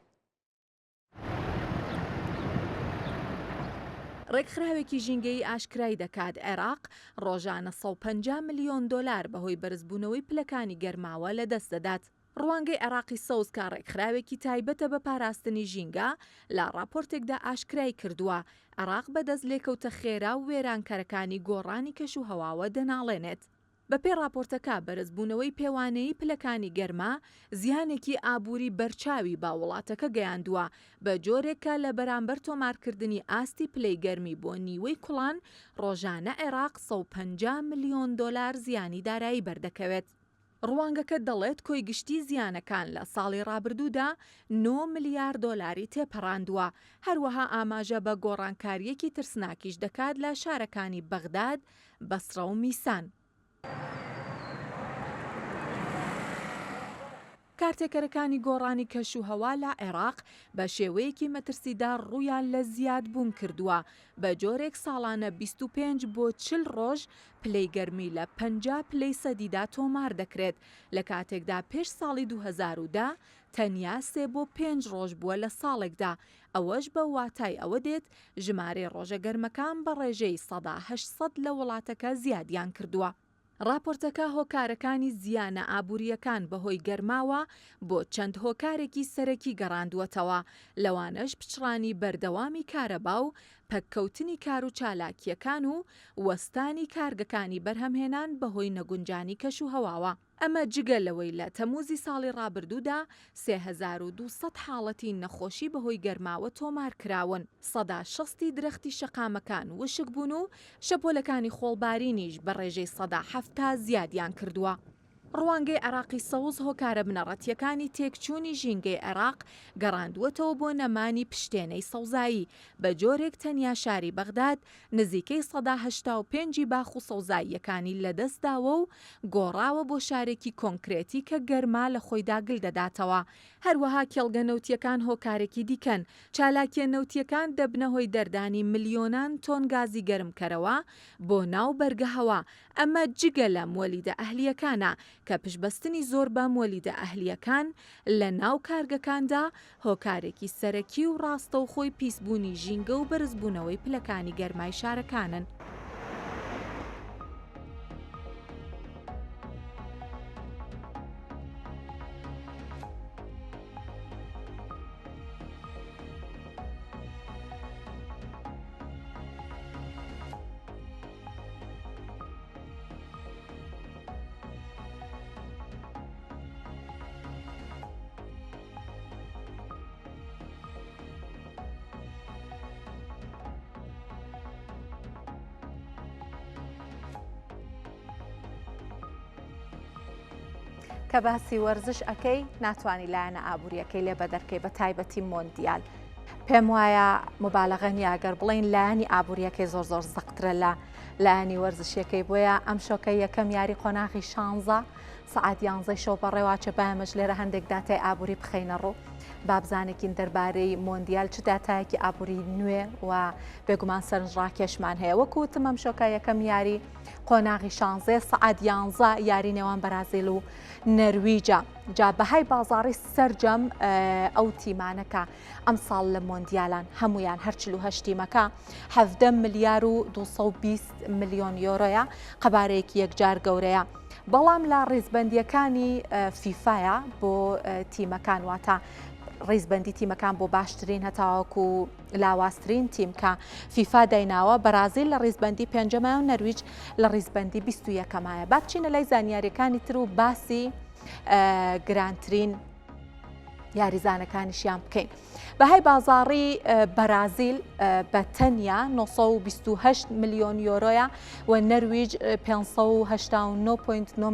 ڕێکخراوێکی ژینگەیی ئاشکرای دەکات، عێراق ڕۆژانە 150 ملیۆن دۆلار بەهۆی بەرزبوونەوەی پلەکانی گەرماوە لەدەست دەدات. ڕوانگەی عێراقی سەوز کە ڕێکخراوێکی تایبەتە بە پاراستنی ژینگە، لە ڕاپۆرتێکدا ئاشکرای کردووە، عێراق بەدەست لێکەوتە خێرا و وێرانکەرەکانی گۆڕانی کەشوهەواوە دەناڵێنێت. بەپێی ڕاپۆرتەکە، بەرزبوونەوەی پێوانەیی پلەکانی گەرما زیانێکی ئابووری بەرچاوی بە وڵاتەکە گەیاندووە، بە جۆرێک کە لە بەرامبەر تۆمارکردنی ئاستی پلەی گەرمی بۆ نیوەی کوڵان، ڕۆژانە عێراق 150 ملیۆن دۆلار زیانی دارایی بەردەکەوێت. ڕوانگەکە دەڵێت کۆی گشتی زیانەکان لە ساڵی ڕابردوودا نۆ ملیار دۆلاری تێپەڕاندووە، هەروەها ئاماژە بە گۆڕانکارییەکی ترسناکیش دەکات لە شارەکانی بەغداد، بەسڕە و میسان. کارتێکەرەکانی گۆڕانی کەشوهەوا لە عێراق بە شێوەیەکی مەترسیدار ڕوویان لە زیادبوون کردووە، بە جۆرێک ساڵانە 25 بۆ 40 ڕۆژ پلەی گەرمی لە 50 پلەی سەدیدا تۆمار دەکرێت، لە کاتێکدا پێش ساڵی 2010 تەنیا سێ بۆ پێنج ڕۆژ بووە لە ساڵێکدا، ئەوەش بە واتای ئەوە دێت ژمارەی ڕۆژە گەرمەکان بە ڕێژەی 800% لە وڵاتەکە زیادیان کردووە. ڕاپۆرتەکە هۆکارەکانی زیانە ئابوورییەکان بەهۆی گەرماوە بۆ چەند هۆکارێکی سەرەکی گەڕاندووەتەوە، لەوانەش پچڕانی بەردەوامی کارەبا و پەککەوتنی کار و چالاکییەکان و وەستانی کارگەکانی بەرهەمهێنان بەهۆی نەگونجانی کەشوهەواوە. ئەمە جگە لەوەی لە تەمووزی ساڵی ڕابردوودا 3200 حاڵەتی نەخۆشی بەهۆی گەرماوە تۆمارکراون، سەدا شەستی درەختی شەقامەکان وشک بوون و شەپۆلەکانی خۆڵبارینیش بە ڕێژەی 70% زیادیان کردووە. ڕوانگەی عێراقی سەوز هۆکارە بنەڕەتییەکانی تێکچوونی ژینگەی عێراق گەڕاندووەتەوە بۆ نەمانی پشتێنەی سەوزایی، بە جۆرێک تەنیا شاری بەغداد نزیکەی 85% ی باخ و سەوزاییەکانی لەدەستداوە و گۆڕاوە بۆ شارێکی کۆنکرێتی کە گەرما لە خۆیدا گل دەداتەوە. هەروەها کێڵگە نەوتییەکان هۆکارێکی دیکەن، چالاکییە نەوتییەکان دەبنە هۆی دەردانی ملیۆنان تۆن گازی گەرمکەرەوە بۆ ناو بەرگەهەوا، ئەمە جگە لە موەلیدە ئەهلییەکانە کە پشتبەستنی زۆر بە موەلیدە ئەهلییەکان لە ناو کارگەکاندا هۆکارێکی سەرەکی و ڕاستەوخۆی پیسبوونی ژینگە و بەرزبوونەوەی پلەکانی گەرمای شارەکانن. کە باسی وەرزش ئەەکەی ناتوانانی لایەنە ئابوووریەکەی لێ بەدەرکەی بە تایبەتی مۆندیال. پێم وایە مبالغە نییە گەر بڵین لایەنی ئابوووریەکەی زۆر زۆر زەقترە لە لایەنی وەرزشیەکەی بۆیە ئەم شۆکە یەکەم یاری قۆناغی شانزە سەعات یانزەی شەو بەڕێواچێ با ئێمەش لێرە هەندێک داتای ئابووری بخەینە ڕوو با بزانێکین دەربارەی مۆندیال چ داتایەکی ئابووری نوێ و بێگومان سەرنجڕاکێشمان هەیە وەکو وتم ئەم شۆکە یەکەم یاری قۆناغی شانزێ سەعات یانزە یاری نێوان بەرازیل و نەرویجە جا بەهای بازاڕی سەرجەم ئەو تیمانەکە ئەمساڵ لە مۆندیالان هەمویان هەر 48 تیمەکە 17 ملیار و 220 ملیۆن یۆرۆیە قەبارەیەکی یەکجار گەورەیە بەڵام لە ڕیزبەندیەکانی فیفایا بۆ تیمەکان واتە ڕیزبەندی تیمەکان بۆ باشترین هەتاوەکو لاوازترین تیم کە فیفا دایناوە بەرازیل لە ڕیزبەندی پێنجەمایە و نەرویج لە ڕیزبەندی 21ەمایە با بچینە لای زانیاریەکانی تر و باسی گرانترین یاریزانەکانیشیان بکەین. بەهای بازاڕی بەرازیل بە تەنیا 928 ملیۆن یۆرۆیە و نەرویج 589.9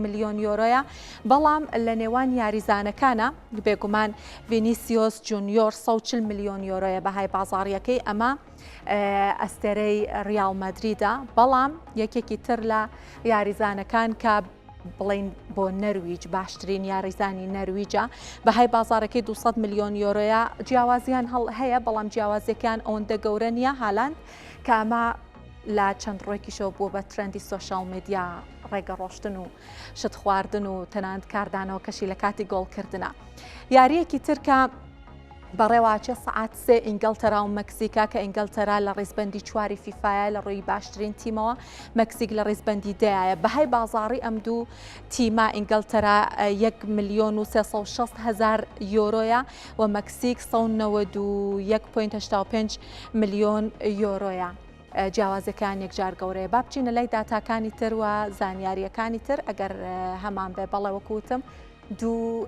ملیۆن یۆرۆیە بەڵام لە نێوان یاریزانەکانە بێگومان ڤینیسیۆس جونیۆر 140 ملیۆن یۆرۆیە بەهای بازاڕیەکەی ئەمە ئەستێرەی ریال مەدریدە بەڵام یەکێکی تر لە یاریزانەکان کە بڵین بۆ نەرویج باشترین یاریزانی نەرویجە بەهای بازارەکەی 200 ملیۆن یۆرۆیە جیاوازیان هەڵ هەیە بەڵام جیاوازیەکان ئەوەندە گەورە نییە هالاند کە ئەمە لە چەند ڕۆیکیشەوە بووە بە ترەندی سۆشیال میدیا ڕێگە ڕۆشتن و شت خواردن و تەنانەت کاردانەوەکەشی لە کاتی گۆڵکردنە یاریەکی ترکە بەڕێواچێ سەعات سێ ئینگەلتەرا و مەکسیکا کە ئینگەلتەرا لە ڕیزبەندی چواری فیفایە لە ڕووی باشترین تیمەوە مەکسیک لە ڕیزبەندی دەیایە بەهای بازاڕی ئەم دوو تیمە ئینگەلتەرا 1 ملیۆن و 360 هزار یۆرۆیە و مەکسیک 191.85 ملیۆن یۆرۆیە. جیاوازەکان یەکجار گەورەیە. با بچینە لای داتاکانی تر و زانیاریەکانی تر ئەگەر هەمان بێ. بەڵێ وەکوتم دوو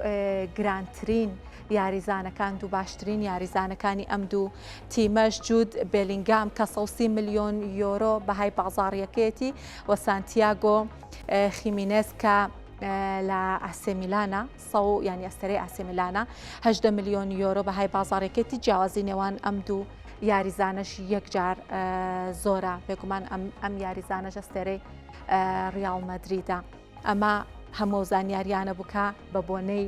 گرانترین یاریزانەکان، دوو باشترین یاریزانەکانی ئەم دوو تیمەش جود بێلینگام کە 130 ملیۆن یۆرۆ بەهای بازاڕیەکەیەتی و سانتیاگۆ خیمینێز کە لە ئاسێمیلانە سەو یانی ئەستێرەی ئاسێمیلانە 18 ملیۆن یۆرۆ بەهای بازاڕیەکەیەتی. جیاوازی نێوان ئەم دوو یاریزانەش یەکجار زۆرە، بێگومان ئەم یاریزانەش ئەستێرەی ریاڵ مەدریدە. ئەمە هەموو زانیاریانە بوو کە بە بۆنەی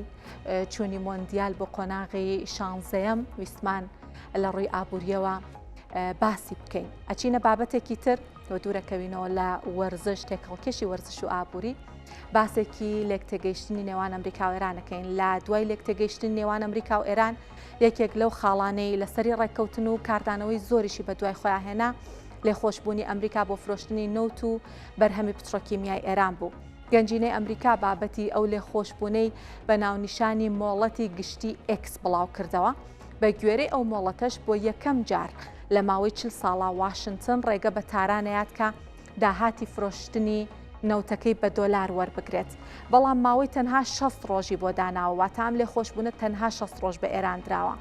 چوونی مۆندیال بۆ قۆناغی شانزەیەم ویستمان لە ڕووی ئابووریەوە باسی بکەین. ئەچینە بابەتێکی تر و دوورەکەوینەوە لە وەرزش، تێکەڵکێشی وەرزش و ئابووری. باسێکی لێکتێگەیشتنی نێوان ئەمریکا و ئێرانەکەین. لە دوای لێکتێگەیشتنی نێوان ئەمریکا و ئێران یەکێک لەو خاڵانەی لەسەری ڕێککەوتن و کاردانەوەی زۆریشی بە دوای خۆیان هێنا لێخۆشبوونی ئەمریکا بۆ فرۆشتنی نەوت و بەرهەمی پترۆکیمیای ئێران بوو. گەنجینەی ئەمریکا بابەتی ئەو لێخۆشبوونەی بە ناونیشانی مۆڵەتی گشتی ئێکس بڵاوکردەوە. بە گوێرەی ئەو مۆڵەتەش بۆ یەکەم جار لە ماوەی 40 ساڵا واشنتن ڕێگە بە تاران ئەیات کە داهاتی فرۆشتنی نەوتەکەی بە دۆلار وەربگرێت. بەڵام ماوەی تەنها 60 ڕۆژی بۆ داناوە، واتە ئەم لێخۆشبوونە تەنها 60 ڕۆژ بە ئێران دراوە.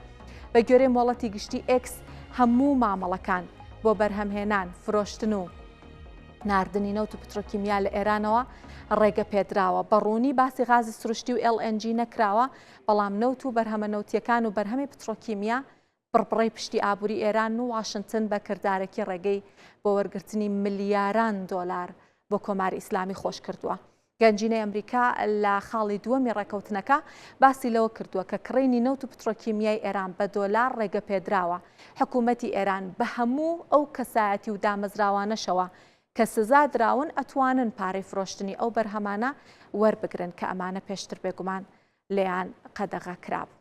بە گوێرەی مۆڵەتی گشتی ئێکس هەموو مامەڵەکان بۆ بەرهەمهێنان، فرۆشتن و ناردنی نەوت و پترۆکیمیا لە ئێرانەوە ڕێگە پێدراوە. بە ڕوونی باسی غازی سروشتی و LNG نەکراوە، بەڵام نەوت و بەرهەمە نەوتییەکان و بەرهەمی پترۆکیمیا بڕبڕەی پشتی ئابووری ئێرانن و واشنتن بە کردارەکی ڕێگەی بۆ وەرگرتنی ملیاران دۆلار بۆ کۆماری ئیسلامی خۆش کردووە. گەنجینەی ئەمریکا لە خاڵی دووەمی ڕێکەوتنەکە باسی لەوە کردووە کە کڕینی نەوت و پترۆکیمیای ئێران بە دۆلار ڕێگەپێدراوە، حکوومەتی ئێران بە هەموو ئەو کەسایەتی و دامەزراوانەشەوە کە سزا دراون ئەتوانن پارەی فرۆشتنی ئەو بەرهەمانە وەربگرن کە ئەمانە پێشتر بێگومان لێیان قەدەغە کرابوو.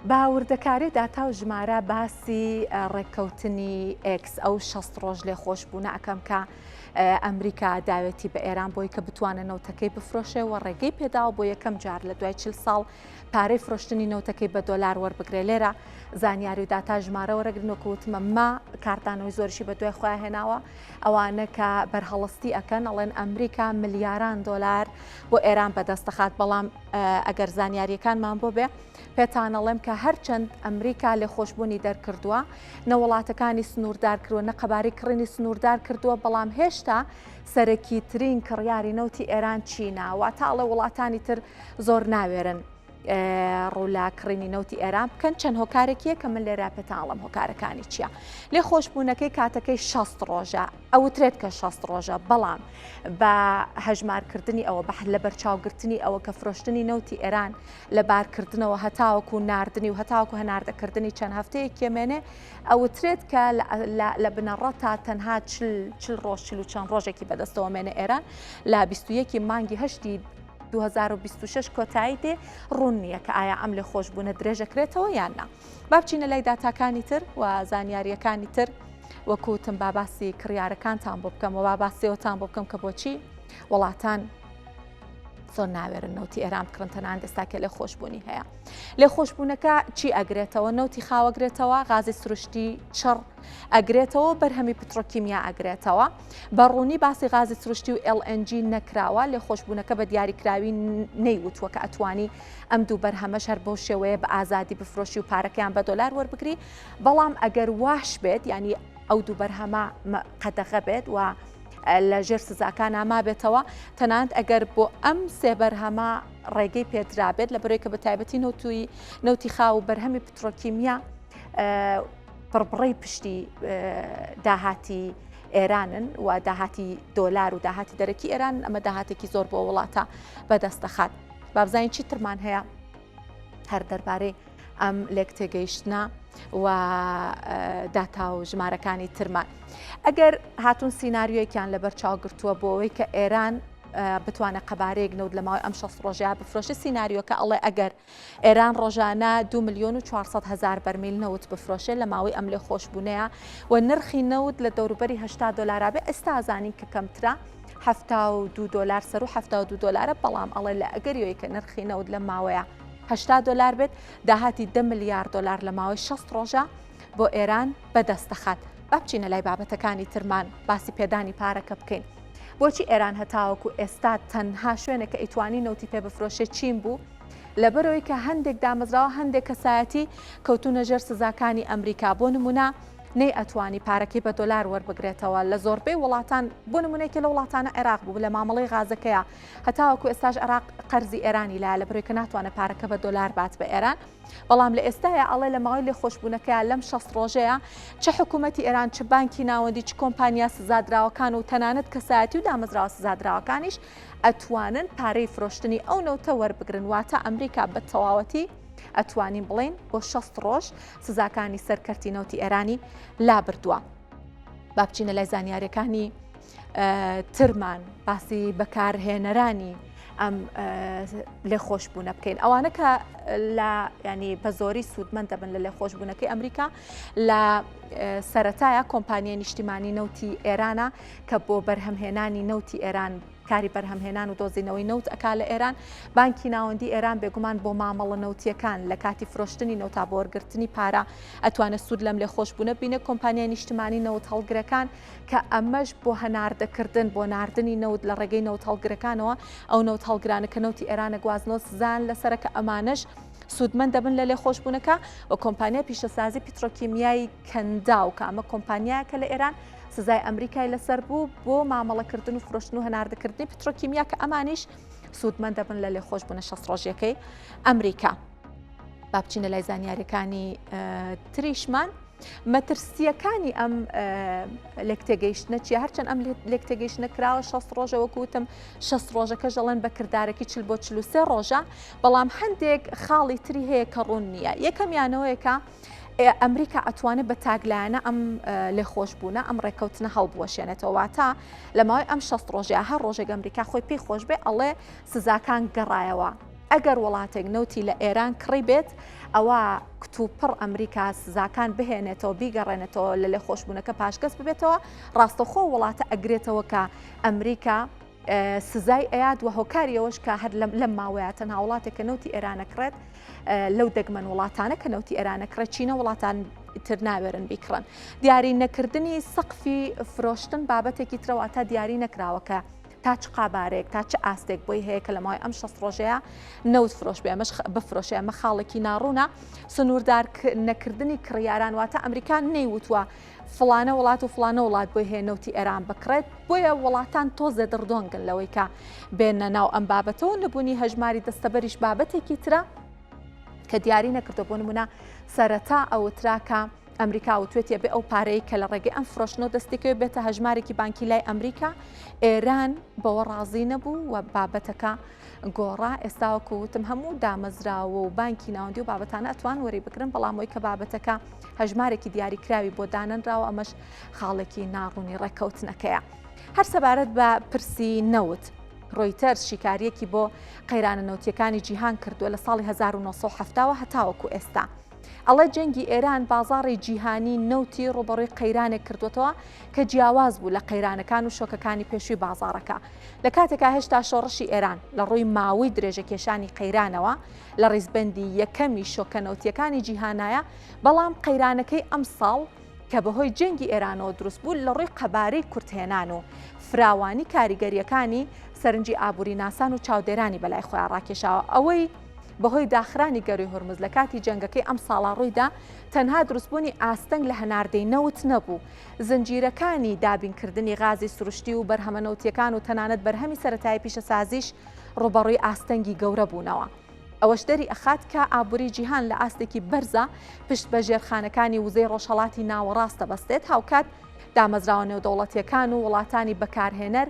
بە وردەکاری داتا و ژمارە باسی ڕێککەوتنی ئێکس ئەو 60 ڕۆژ لێخۆشبوونە ئەکەم کە ئەمریکا داوێتی بە ئێران بۆی کە بتوانێت نەوتەکەی بفرۆشێ و ڕێگەی پێداوە بۆ یەکەم جار لە دوای 40 ساڵ پارەی فرۆشتنی نەوتەکەی بە دۆلار وەربگرێ. لێرە زانیاری و داتا ژمارە وەرەگرن وەکو وتمە ما کاردانەوەی زۆریشی بە دوای خۆیان هێناوە. ئەوانە کە بەرهەڵستی ئەکەن ئەڵێن ئەمریکا ملیاران دۆلار بۆ ئێران بەدەست دەخات، بەڵام ئەگەر زانیاریەکانمان بۆ بێ پێتان ئەڵێم کە هەرچەند ئەمریکا لێخۆشبوونی دەرکردووە نە وڵاتەکانی سنووردار کردووە نە قەبارەی کڕینی سنووردار کردووە، بەڵام هێشتا سەرەکیترین کڕیاری نەوتی ئێران چینە، واتە ئەڵێ وڵاتانی تر زۆر ناوێرن ڕوو لە کڕینی نەوتی ئێران بکەن. چەند هۆکارێکیە کە من لێرە پێتان ئەڵێم هۆکارەکانی چییە. لێ خۆشبوونەکەی کاتەکەی 60 ڕۆژە، ئەوترێت کە 60 ڕۆژە، بەڵام بە هەژمارکردنی ئەوە بە لە بەرچاوگرتنی ئەوە کە فرۆشتنی نەوتی ئێران لە بارکردنەوە هەتاوەکو ناردنی و هەتاوەکو هەناردەکردنی چەند هەفتەیەک کێمێنێ، ئەوترێت کە لە بنەڕەتا تەنها چل ڕۆژ چل و چەند ڕۆژێکی بەدەستەوە مێنە ئێران لە 21 مانگی هەشتی 2026 کۆتایی دێ. ڕوون نییە کە ئایا ئەم لێخۆشبوونە درێژەکرێتەوە یان نا. با بچینە لای داتاکانی تر و زانیاریەکانی تر. وەکوتم با باسی کڕیارەکانتان بۆ بکەم و با باسیەوەتان بۆ بکەم کە بۆچی وڵاتان زۆر ناوێرن نەوتی ئێران بکڕن تەنان ئێستا کە لێ خۆشببوونی هەیە. لێ خۆشببوونەکە چی ئەگرێتەوە؟ نەوتی خاوەگرێتەوە، غازی سروشتی چڕ ئەگرێتەوە، بەرهەمی پترۆکیمیا ئەگرێتەوە. بە ڕوونی باسی غازی سروشتی و LNG نەکراوە، لێ خۆشببوونەکە بە دیاریکراوی نەیوتووە کە ئەتوانی ئەم دوو بەرهەمەش هەر بەو شێوەیە بە ئازادی بفرۆشی و پارەکەیان بە دۆلار وەربگری، بەڵام ئەگەر واش بێت یعنی ئەو دوو بەرهەمە قەدەغە بێت و لە ژێر سزاکان مابێتەوە، تەنانەت ئەگەر بۆ ئەم سێ بەرهەمە ڕێگەی پێدرابێت لە بەرەی کە بە تایبەتی نەوتوی نەوتی خاو و بەرهەمی پترۆکیمیا بڕبڕەی پشتی داهاتی ئێرانن و داهاتی دۆلار و داهاتی دەرەکی ئێران، ئەمە داهاتێکی زۆر بۆ وڵاتە بەدەستەخات. بابزانین چی ترمان هەیە هەر دەربارەی ئەم لێک تێگەیشتنە و داتا و ژمارەکانی ترمان. ئەگەر هاتون سیناریۆیەکیان لەبەر چاو گرتووە بۆ ئەوەی کە ئێران بتوانێت قەبارەیەک نەوت لە ماوەی ئەم 60 ڕۆژەیە بفرۆشێت سیناریۆکە ئەڵێ ئەگەر ئێران ڕۆژانە 2 ملیۆن و 400 هەزار بەرمیل نەوت بفرۆشێت لە ماوەی ئەم لێخۆشبوونەیە و نرخی نەوت لە دەوروبەری 80 دۆلارا بێ ئێستا زانین کە کەمترە 72 دۆلار سەر و 72 دۆلارە بەڵام ئەڵێ لە ئەگەریەوەی کە نرخی نەوت لە ماوەیە 80 دۆلار بێت داهاتی 10 ملیار دۆلار لە ماوەی 60 ڕۆژە بۆ ئێران بەدەست دەخات. با بچینە لای بابەتەکانی ترمان باسی پێدانی پارەکە بکەین. بۆچی ئێران هەتاوەکو ئێستا تەنها شوێنێک کە ئەیتوانی نەوتی پێ بفرۆشێ چین بوو؟ لەبەرئەوەی کە هەندێک دامەزراوە هەندێک کەسایەتی کەوتونە ژێر سزاکانی ئەمریکا بۆ نمونە نەی ئەتوانی پارەکەی بە دۆلار وەربگرێتەوە لە زۆربەی وڵاتان بۆ نمونەیەکە لە وڵاتانە عێراق بوو لە مامەڵەی غازەکەیە هەتاوەکو ئێستاش عێراق قەرزی ئێرانی لایە لە بەرەوەی کە ناتوانێت پارەکە بە دۆلار بات بە ئێران بەڵام لە ئێستایا ئەڵێ لە ماوەی لێخۆشبوونەکەیا لەم 60 ڕۆژەیە چ حکوومەتی ئێران چ بانکی ناوەندی چ کۆمپانیا سزادراوەکان و تەنانەت کەسایەتی و دامەزراوە سزادراوەکانیش ئەتوانن پارەی فرۆشتنی ئەو نەوتە وەربگرن واتە ئەمریکا بە تەواوەتی ئەتوانین بڵێین بۆ 60 ڕۆژ سزاکانی سەر کەرتی نەوتی ئێرانی لابردووە. با بچینە لای زانیاریەکانی ترمان باسی بەکارهێنەرانی ئەم لێخۆشببوونە بکەین ئەوانە کە لە ینی بە زۆری سوودمەند دەبن لە لێخۆشببوونەکەی ئەمریکا لە سەتایە کۆمپانیای نیشتیمانی نەوتی ئێرانە کە بۆ بەرهەمهێنانی نەوتی ئێران کاری بەرهەمهێنان و دۆزینەوەی نەوت ئەکا لە ئێران، بانکی ناوەندی ئێران بێگومان بۆ مامەڵە نەوتییەکان لە کاتی فرۆشتنی نەوتا بۆ وەرگرتنی پارە ئەتوانێت سوود لەم لێخۆشبوونە بینێ، کۆمپانیای نیشتمانی نەوت هەڵگرەکان کە ئەمەش بۆ هەناردەکردن بۆ ناردنی نەوت لە ڕێگەی نەوت هەڵگرەکانەوە ئەو نەوت هەڵگرانە کە نەوتی ئێران ئەگوازنەوە سزایان لەسەرە کە ئەمانەش سوودمەند دەبن لە لێخۆشبوونەکە و کۆمپانیای پیشەسازی پیترۆکیمیای کەنداو کە ئەمە کۆمپانیایەکە لە ئێران سزای ئەمریکای لەسەر بوو بۆ مامەڵەکردن و فرۆشتن و هەناردەکردنی پترۆکیمیا کە ئەمانیش سوودمەند دەبن لە لێخۆشبوونە 60 ڕۆژیەکەی ئەمریکا. با بچینە لای زانیاریەکانی تریشمان. مەترسیەکانی ئەم لێکتێگەیشتنە چیە هەرچەند ئەم لێکتێگەیشتنە کراوە 6 ڕۆژە وەکوتم 6 ڕۆژەکە ژەڵێن بە کردارەکی چل بۆ 43 ڕۆژە بەڵام هەندێک خاڵی تری هەیە کە ڕوون نییە یەکەمیانەوەیەکە ئەمریکا ئەتوانێت بە تاکلایەنە ئەم لێخۆشبوونە ئەم ڕێککەوتنە هەڵبوەشێنێتەوە واتە لە ماوەی ئەم 60 ڕۆژەیە هەر ڕۆژێک ئەمریکا خۆی پێی خۆش بێ ئەڵێ سزاکان گەڕایەوە ئەگەر وڵاتێک نەوتی لە ئێران کڕی بێت ئەوە کتوپڕ ئەمریکا سزاکان بهێنێتەوە بیگەڕێنێتەوە لە لێخۆشبوونەکە پاشگەز ببێتەوە ڕاستەخۆ وڵاتە ئەگرێتەوە کە ئەمریکا سزای ئەیات و هۆکاری ئەوەش کە هەر لەم ماوەیە تەنها وڵاتێک کە نەوتی ئێران ئەکڕێت لەو دەگمەن وڵاتانە کە نەوتی ئێران ئەکڕێت چینە وڵاتان تر ناوێرن بیکڕن دیاری نەکردنی سەقفی فرۆشتن بابەتێکی ترەوە تا دیاری نەکراوە کە تا چ قابارێک تا چ ئاستێک بۆی هەیە کە لە ماوەی ئەم 6 ڕۆژەیە نەوت فرۆش بێ ئەمەش بفرۆشێ ئەمە خاڵێکی ناڕوونە سنووردار نەکردنی کڕیاران واتە ئەمریکا نەیوتووە فڵانە وڵات و فڵانە وڵات بۆی هەیە نەوتی ئێران بکڕێت، بۆیە وڵاتان تۆزێ دڕدۆنگن لەوەی کە بێنە ناو ئەم بابەتەوە، نەبوونی هەژماری دەستەبەریش بابەتێکی ترە کە دیاری نەکردووە، بۆ نمونە سەرەتا ئەوترا کە ئەمریکا وتوێتی ئەبێ ئەو پارەی کە لە ڕێگەی ئەم فرۆشتنەوە دەستیکەوێت بێتە هەژمارێکی بانکی لای ئەمریکا، ئێران بەوە ڕازی نەبوو و بابەتەکە گۆڕا، ئێستا وەکو وتم هەموو دامەزراوە و بانکی ناوەندی و بابەتانە ئەتوان وەری بگرن، بەڵام ئەوەی کە بابەتەکە هەژمارێکی دیاریکراوی بۆ دانەنراوە ئەمەش خاڵێکی ناڕوونی ڕێککەوتنەکەیە. هەر سەبارەت بە پرسی نەوت، ڕۆیتەرز شیکارییەکی بۆ قەیرانە نەوتییەکانی جیهان کردووە لە ساڵی 1970ەوە هەتاوەکو ئێستا. ئەڵێ جەنگی ئێران بازاڕی جیهانی نەوتی ڕووبەڕووی قەیرانێک کردووەتەوە کە جیاواز بوو لە قەیرانەکان و شۆکەکانی پێشووی بازاڕەکە. لە کاتێکا هێشتا شۆڕشی ئێران لە ڕووی ماوەی درێژەکێشانی قەیرانەوە لە ڕیزبەندی یەکەمی شۆکە نەوتییەکانی جیهانایە، بەڵام قەیرانەکەی ئەمساڵ کە بەهۆی جەنگی ئێرانەوە دروست بوو لە ڕووی قەبارەی کورتهێنان و فراوانی کاریگەرییەکانی سەرنجی ئابووریناسان و چاودێرانی بەلای خۆیان ڕاکێشاوە. ئەوەی بەهۆی داخرانی گەرووی هورمز لە کاتی جەنگەکەی ئەمساڵا ڕوویدا تەنها دروستبوونی ئاستەنگ لە هەناردەی نەوت نەبوو، زنجیرەکانی دابینکردنی غازی سروشتی و بەرهەمە نەوتییەکان و تەنانەت بەرهەمی سەرەتایی پیشەسازیش ڕووبەڕووی ئاستەنگی گەورە بوونەوە. ئەوەش دەری ئەخات کە ئابووری جیهان لە ئاستێکی بەرزا پشت بە ژێرخانەکانی وزەی ڕۆژهەڵاتی ناوەڕاست دەبەستێت، هاوکات. دامەزراوە نێودەوڵەتییەکان و وڵاتانی بەکارهێنەر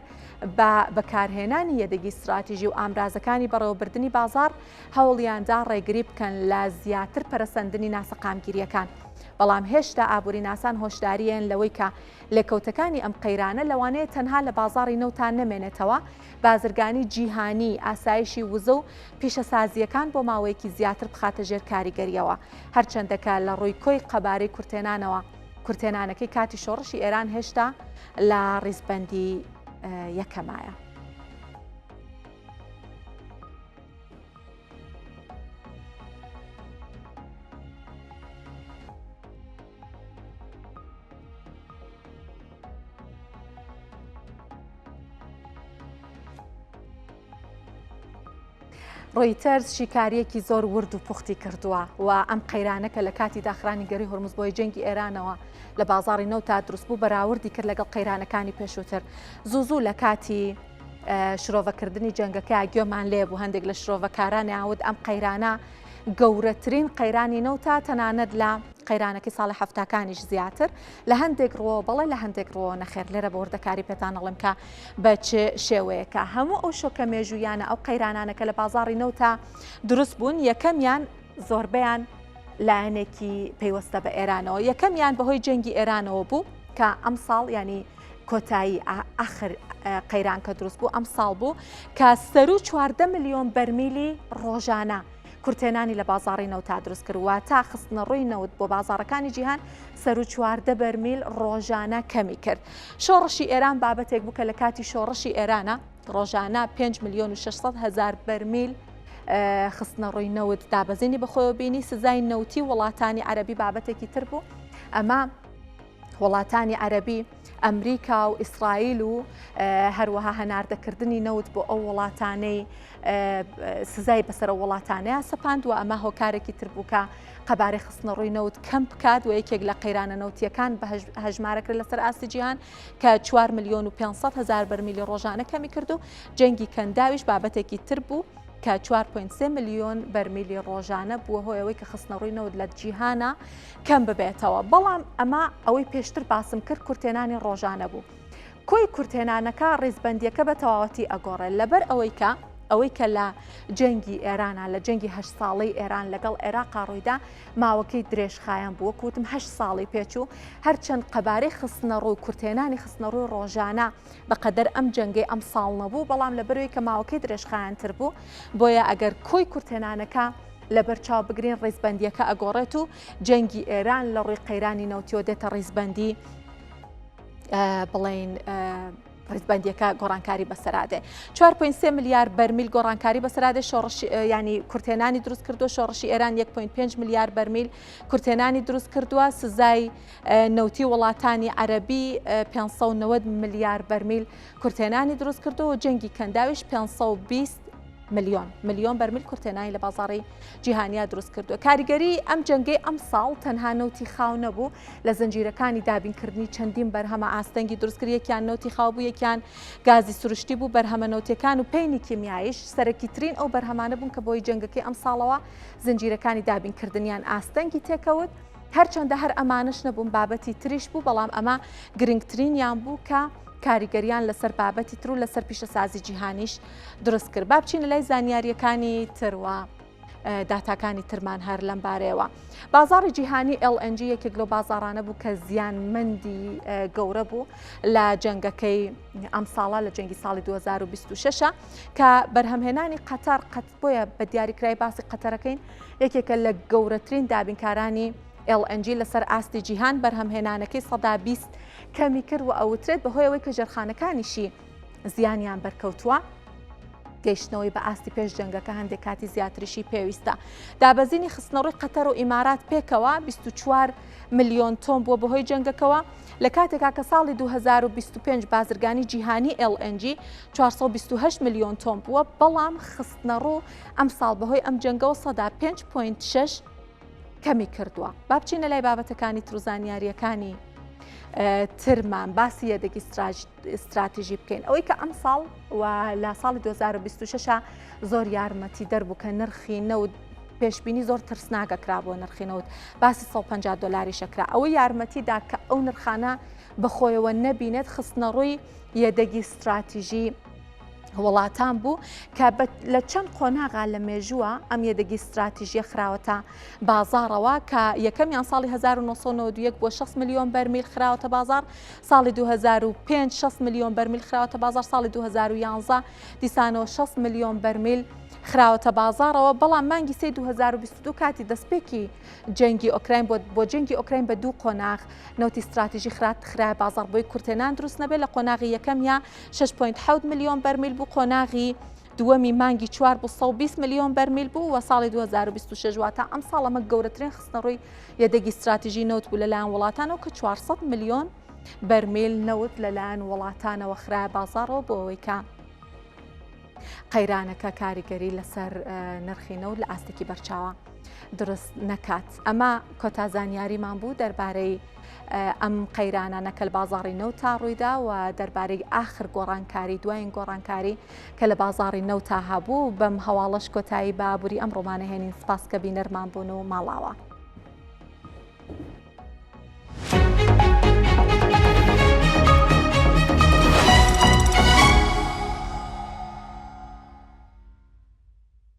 بە بەکارهێنانی یەدەگی ستراتیژی و ئامرازەکانی بەڕێوەبردنی بازاڕ هەوڵیاندا ڕێگری بکەن لە زیاتر پەرەسەندنی ناسەقامگیرییەکان. بەڵام هێشتا ئابووریناسان هۆشدارییان لەوەی کە لێکەوتەکانی ئەم قەیرانە لەوانەیە تەنها لە بازاڕی نەوتا نەمێنێتەوە، بازرگانی جیهانی، ئاسایشی وزە و پیشەسازییەکان بۆ ماوەیەکی زیاتر بخاتە ژێر کاریگەرییەوە. هەرچەندە کە لە ڕووی کۆی قەبارەی کورتهێنانەوە، کورتهێنانەکەی کاتی شۆڕشی ئێران هێشتا لە ڕیزبەندی یەکەمایە. ڕۆیتەرز شیکارییەکی زۆر ورد و پوختی کردووە و ئەم قەیرانە کە لە کاتی داخرانی گەرووی هورمز بۆی جەنگی ئێرانەوە لە بازاڕی نەوتا دروست بوو بەراوردی کرد لەگەڵ قەیرانەکانی پێشووتر زوو زوو لە کاتی شرۆڤەکردنی جەنگەکە گوێمان لێ بوو هەندێک لە شرۆڤەکارانیان وت ئەم قەیرانە گەورەترین قەیرانی نەوتە تەنانەت لە قەیرانەکەی ساڵی حەفتاکانیش زیاتر لە هەندێک ڕووەوە بەڵێ لە هەندێک ڕووەوە نەخێر لێرە بە وردەکاری پێتان ئەڵێم کە بە چ شێوەیەکە هەموو ئەو شۆکە مێژوویانە ئەو قەیرانانە کە لە بازاڕی نەوتا دروست بوون یەکەمیان زۆربەیان لایەنێکی پەیوەستە بە ئێرانەوە یەکەمیان بەهۆی جەنگی ئێرانەوە بوو کە ئەمساڵ ینی کۆتایی ئاخر قەیران کە دروست بوو ئەم ساڵ بوو کە سەرو 14 ملیۆن بەرمیلی ڕۆژانە کورتێنانی لە بازاڕی نەوتا دروست کرد واتە خستنەڕووی نەوت بۆ بازاڕەکانی جیهان سەرو 14 بەرمیل ڕۆژانە کەمی کرد. شۆڕشی ئێران بابەتێک بوو کە لە کاتی شۆڕشی ئێرانە ڕۆژانە 5 ملیۆن و 600 هەزار بەرمیل خستنەڕووی نەوت دابەزینی بەخۆیەوە بینی سزای نەوتی وڵاتانی عەرەبی بابەتێکی تر بوو ئەمە وڵاتانی عەرەبی ئەمریکا و ئیسرائیل و هەروەها هەناردەکردنی نەوت بۆ ئەو وڵاتانەی سزای بەسەر ئەو وڵاتانەیان سەپاند و ئەمە هۆکارێکی تر بوو کە قەبارەی خستنەڕووی نەوت کەم بکات و یەکێک لە قەیرانە نەوتیەکان بە هەژمارە کرد لەسەر ئاستی جیهان کە 4 ملیۆن و 500 هەزار بەرمیلی ڕۆژانە کەمی کرد و جەنگی کەنداویش بابەتێکی تر بوو کە 4.3 ملیۆن بەرمیلی ڕۆژانە بووە هۆی ئەوەی کە خستنەڕووی نەوت لە جیهانە کەم ببێتەوە بەڵام ئەمە ئەوەی پێشتر باسم کرد کورتێنانی ڕۆژانە بوو کۆی کورتهێنانەکە ڕیزبەندیەکە بە تەواوەتی ئەگۆڕێت لەبەر ئەوەی کە ئەوەی کە لە جەنگی ئێرانە لە جەنگی هەشت ساڵەی ئێران لەگەڵ عێراقا ڕوویدا ماوەکەی درێژخایەن بوو وەک وتم هەشت ساڵی پێچوو هەرچەند قەبارەی خستنەڕوو کورتهێنانی خستنەڕووی ڕۆژانە بەقەدەر ئەم جەنگەی ئەم ساڵ نەبوو بەڵام لەبەرەوەی کە ماوەکەی درێژخایەنتر بوو بۆیە ئەگەر کۆی کورتهێنانەکە لەبەر چاو بگرین ڕیزبەندیەکە ئەگۆڕێت و جەنگی ئێران لە ڕووی قەیرانی نەوتیەوە دێتە ڕیزبەندی بڵین ڕیزبەندیەکە گۆڕانکاری بەسەرادێ 4.3 ملیار بەرمیل گۆڕانکاری بەسەرادێ شۆڕش ینی کورتێنانی دروست کردو شۆڕشی ئێران 1.5 ملیار بەرمیل کورتێنانی دروست کردووە سزای نەوتی وڵاتانی عەربی 590 ملیار بەرمیل کورتێنانی دروست کردو و جەنگی کەنداویش 520 ملیۆن ملیۆن بەرمیل کورتێنانی لە بازاڕی جیهانیا دروست کردووە. کاریگەری ئەم جەنگەی ئەمساڵ تەنها نەوتی خاو نەبوو، لە زنجیرەکانی دابینکردنی چەندین بەرهەمە ئاستەنگی دروست کرد، یەکیان نەوتی خاو بوو، یەکیان گازی سروشتی بوو، بەرهەمە نەوتیەکان و پەینی کیمیاییش سەرەکیترین ئەو بەرهەمانە بوون کە بەهۆی جەنگەکەی ئەمساڵەوە زنجیرەکانی دابینکردنیان ئاستەنگی تێکەوت. هەرچەندە هەر ئەمانەش نەبوون بابەتی تریش بوو، بەڵام ئەمە گرنگترینیان بوو کە کاریگەریان لەسەر بابەتی تر و لەسەر پیشەسازی جیهانیش دروست کرد. با بچینە لای زانیارییەکانی تر و داتاکانی ترمان هەر لەم بارەیەوە. بازاڕی جیهانی LNG یەکێک لەو بازاڕانە بوو کە زیانمەندی گەورە بوو لە جەنگەکەی ئەمساڵە لە جەنگی ساڵی 2026 کە بەرهەمهێنانی قەتەر قەت بۆیە بە دیاریکرای باسی قەتەرەکەین یەکێکە لە گەورەترین دابینکارانی LNG لەسەر ئاستی جیهان بەرهەمهێنانەکەی 120 کەمی کرد و ئەوترێت بەهۆی ئەوەی کە ژێرخانەکانیشی زیانیان بەرکەوتووە. گەیشتنەوەی بە ئاستی پێش جەنگەکە هەندێک کاتی زیاتریشی پێویستە. دابەزینی خستنەڕووی قەتەر و ئیمارات پێکەوە 24 ملیۆن تۆن بووە بەهۆی جەنگەکەوە، لە کاتێکا کە ساڵی 2025 بازرگانی جیهانی LNG 428 ملیۆن تۆن بووە، بەڵام خستنەڕوو ئەمساڵ بەهۆی ئەم جەنگەوە سەدا 5.6 کەمی کردووە. با بچینە لای بابەتەکانی تر و زانیارییەکانی ترمان باسی یەدەگی ستراتیژی بکەین. ئەوەی کە ئەمساڵ و لە ساڵی 2026 زۆر یارمەتی دەربوو کە نرخی نەوت 5.5. پێشبینی زۆر ترسناکە کرا بۆ نرخی نەوت باسی 150 دلاریشە کرا ئەوە یارمەتی دا کە ئەو نرخانە بەخۆیەوە نەبینێت خستنەڕووی یەدەگی ستراتیژی وڵاتان بوو کە لە چەند قۆناغا لە مێژووە ئەم یەدەگی ستراتیژیە خراوەتە بازاڕەوە کە یەکەمیان ساڵی 1991 بۆ 6 میلیۆن بەرمیل خراوەتە بازار ساڵی 2005 6 میلیۆن بەرمیل خراوەتە بازار ساڵی 2011 دیسانەوە 6 میلیۆن بەرمیل خراوەتە بازاڕەوە بەڵام مانگی سێ 2022 کاتی دەستپێکی جەنگی ئۆکراین بۆ بۆ جەنگی ئۆکراین بە دوو قۆناغ نەوتی ستراتیژی خرات خرایە بازاڕ بۆی کورتێنان دروست نەبێت لە قۆناغی یەکەمیا 6.7 ملیۆن بەرمیل بوو قۆناغی دووەمی مانگی چوار بوو 120 ملیۆن بەرمیل بوو و ساڵی 2026 واتە ئەم ساڵ ئەمە گەورەترین خستنەڕووی یەدەگی ستراتیژی نەوت بوو لەلایەن وڵاتانەوە کە 400 ملیۆن بەرمیل نەوت لەلایەن وڵاتانەوە خرایە بازاڕەوە بۆ ئەوەی کە قەیرانەکە کاریگەری لەسەر نرخی نەوت لە ئاستێکی بەرچاوە دروست نەکات. ئەمە کۆتا زانیاریمان بوو دەربارەی ئەم قەیرانانە کە لە بازاڕی نەوتا ڕوویدا و دەربارەی ئاخر گۆڕانکاری دوایین گۆڕانکاری کە لە بازاڕی نەوتا هەبوو بەم هەواڵەش کۆتایی بە ئابووری ئەمڕۆمانە هێنین سپاس کە بینەرمان بوون و ماڵاوە.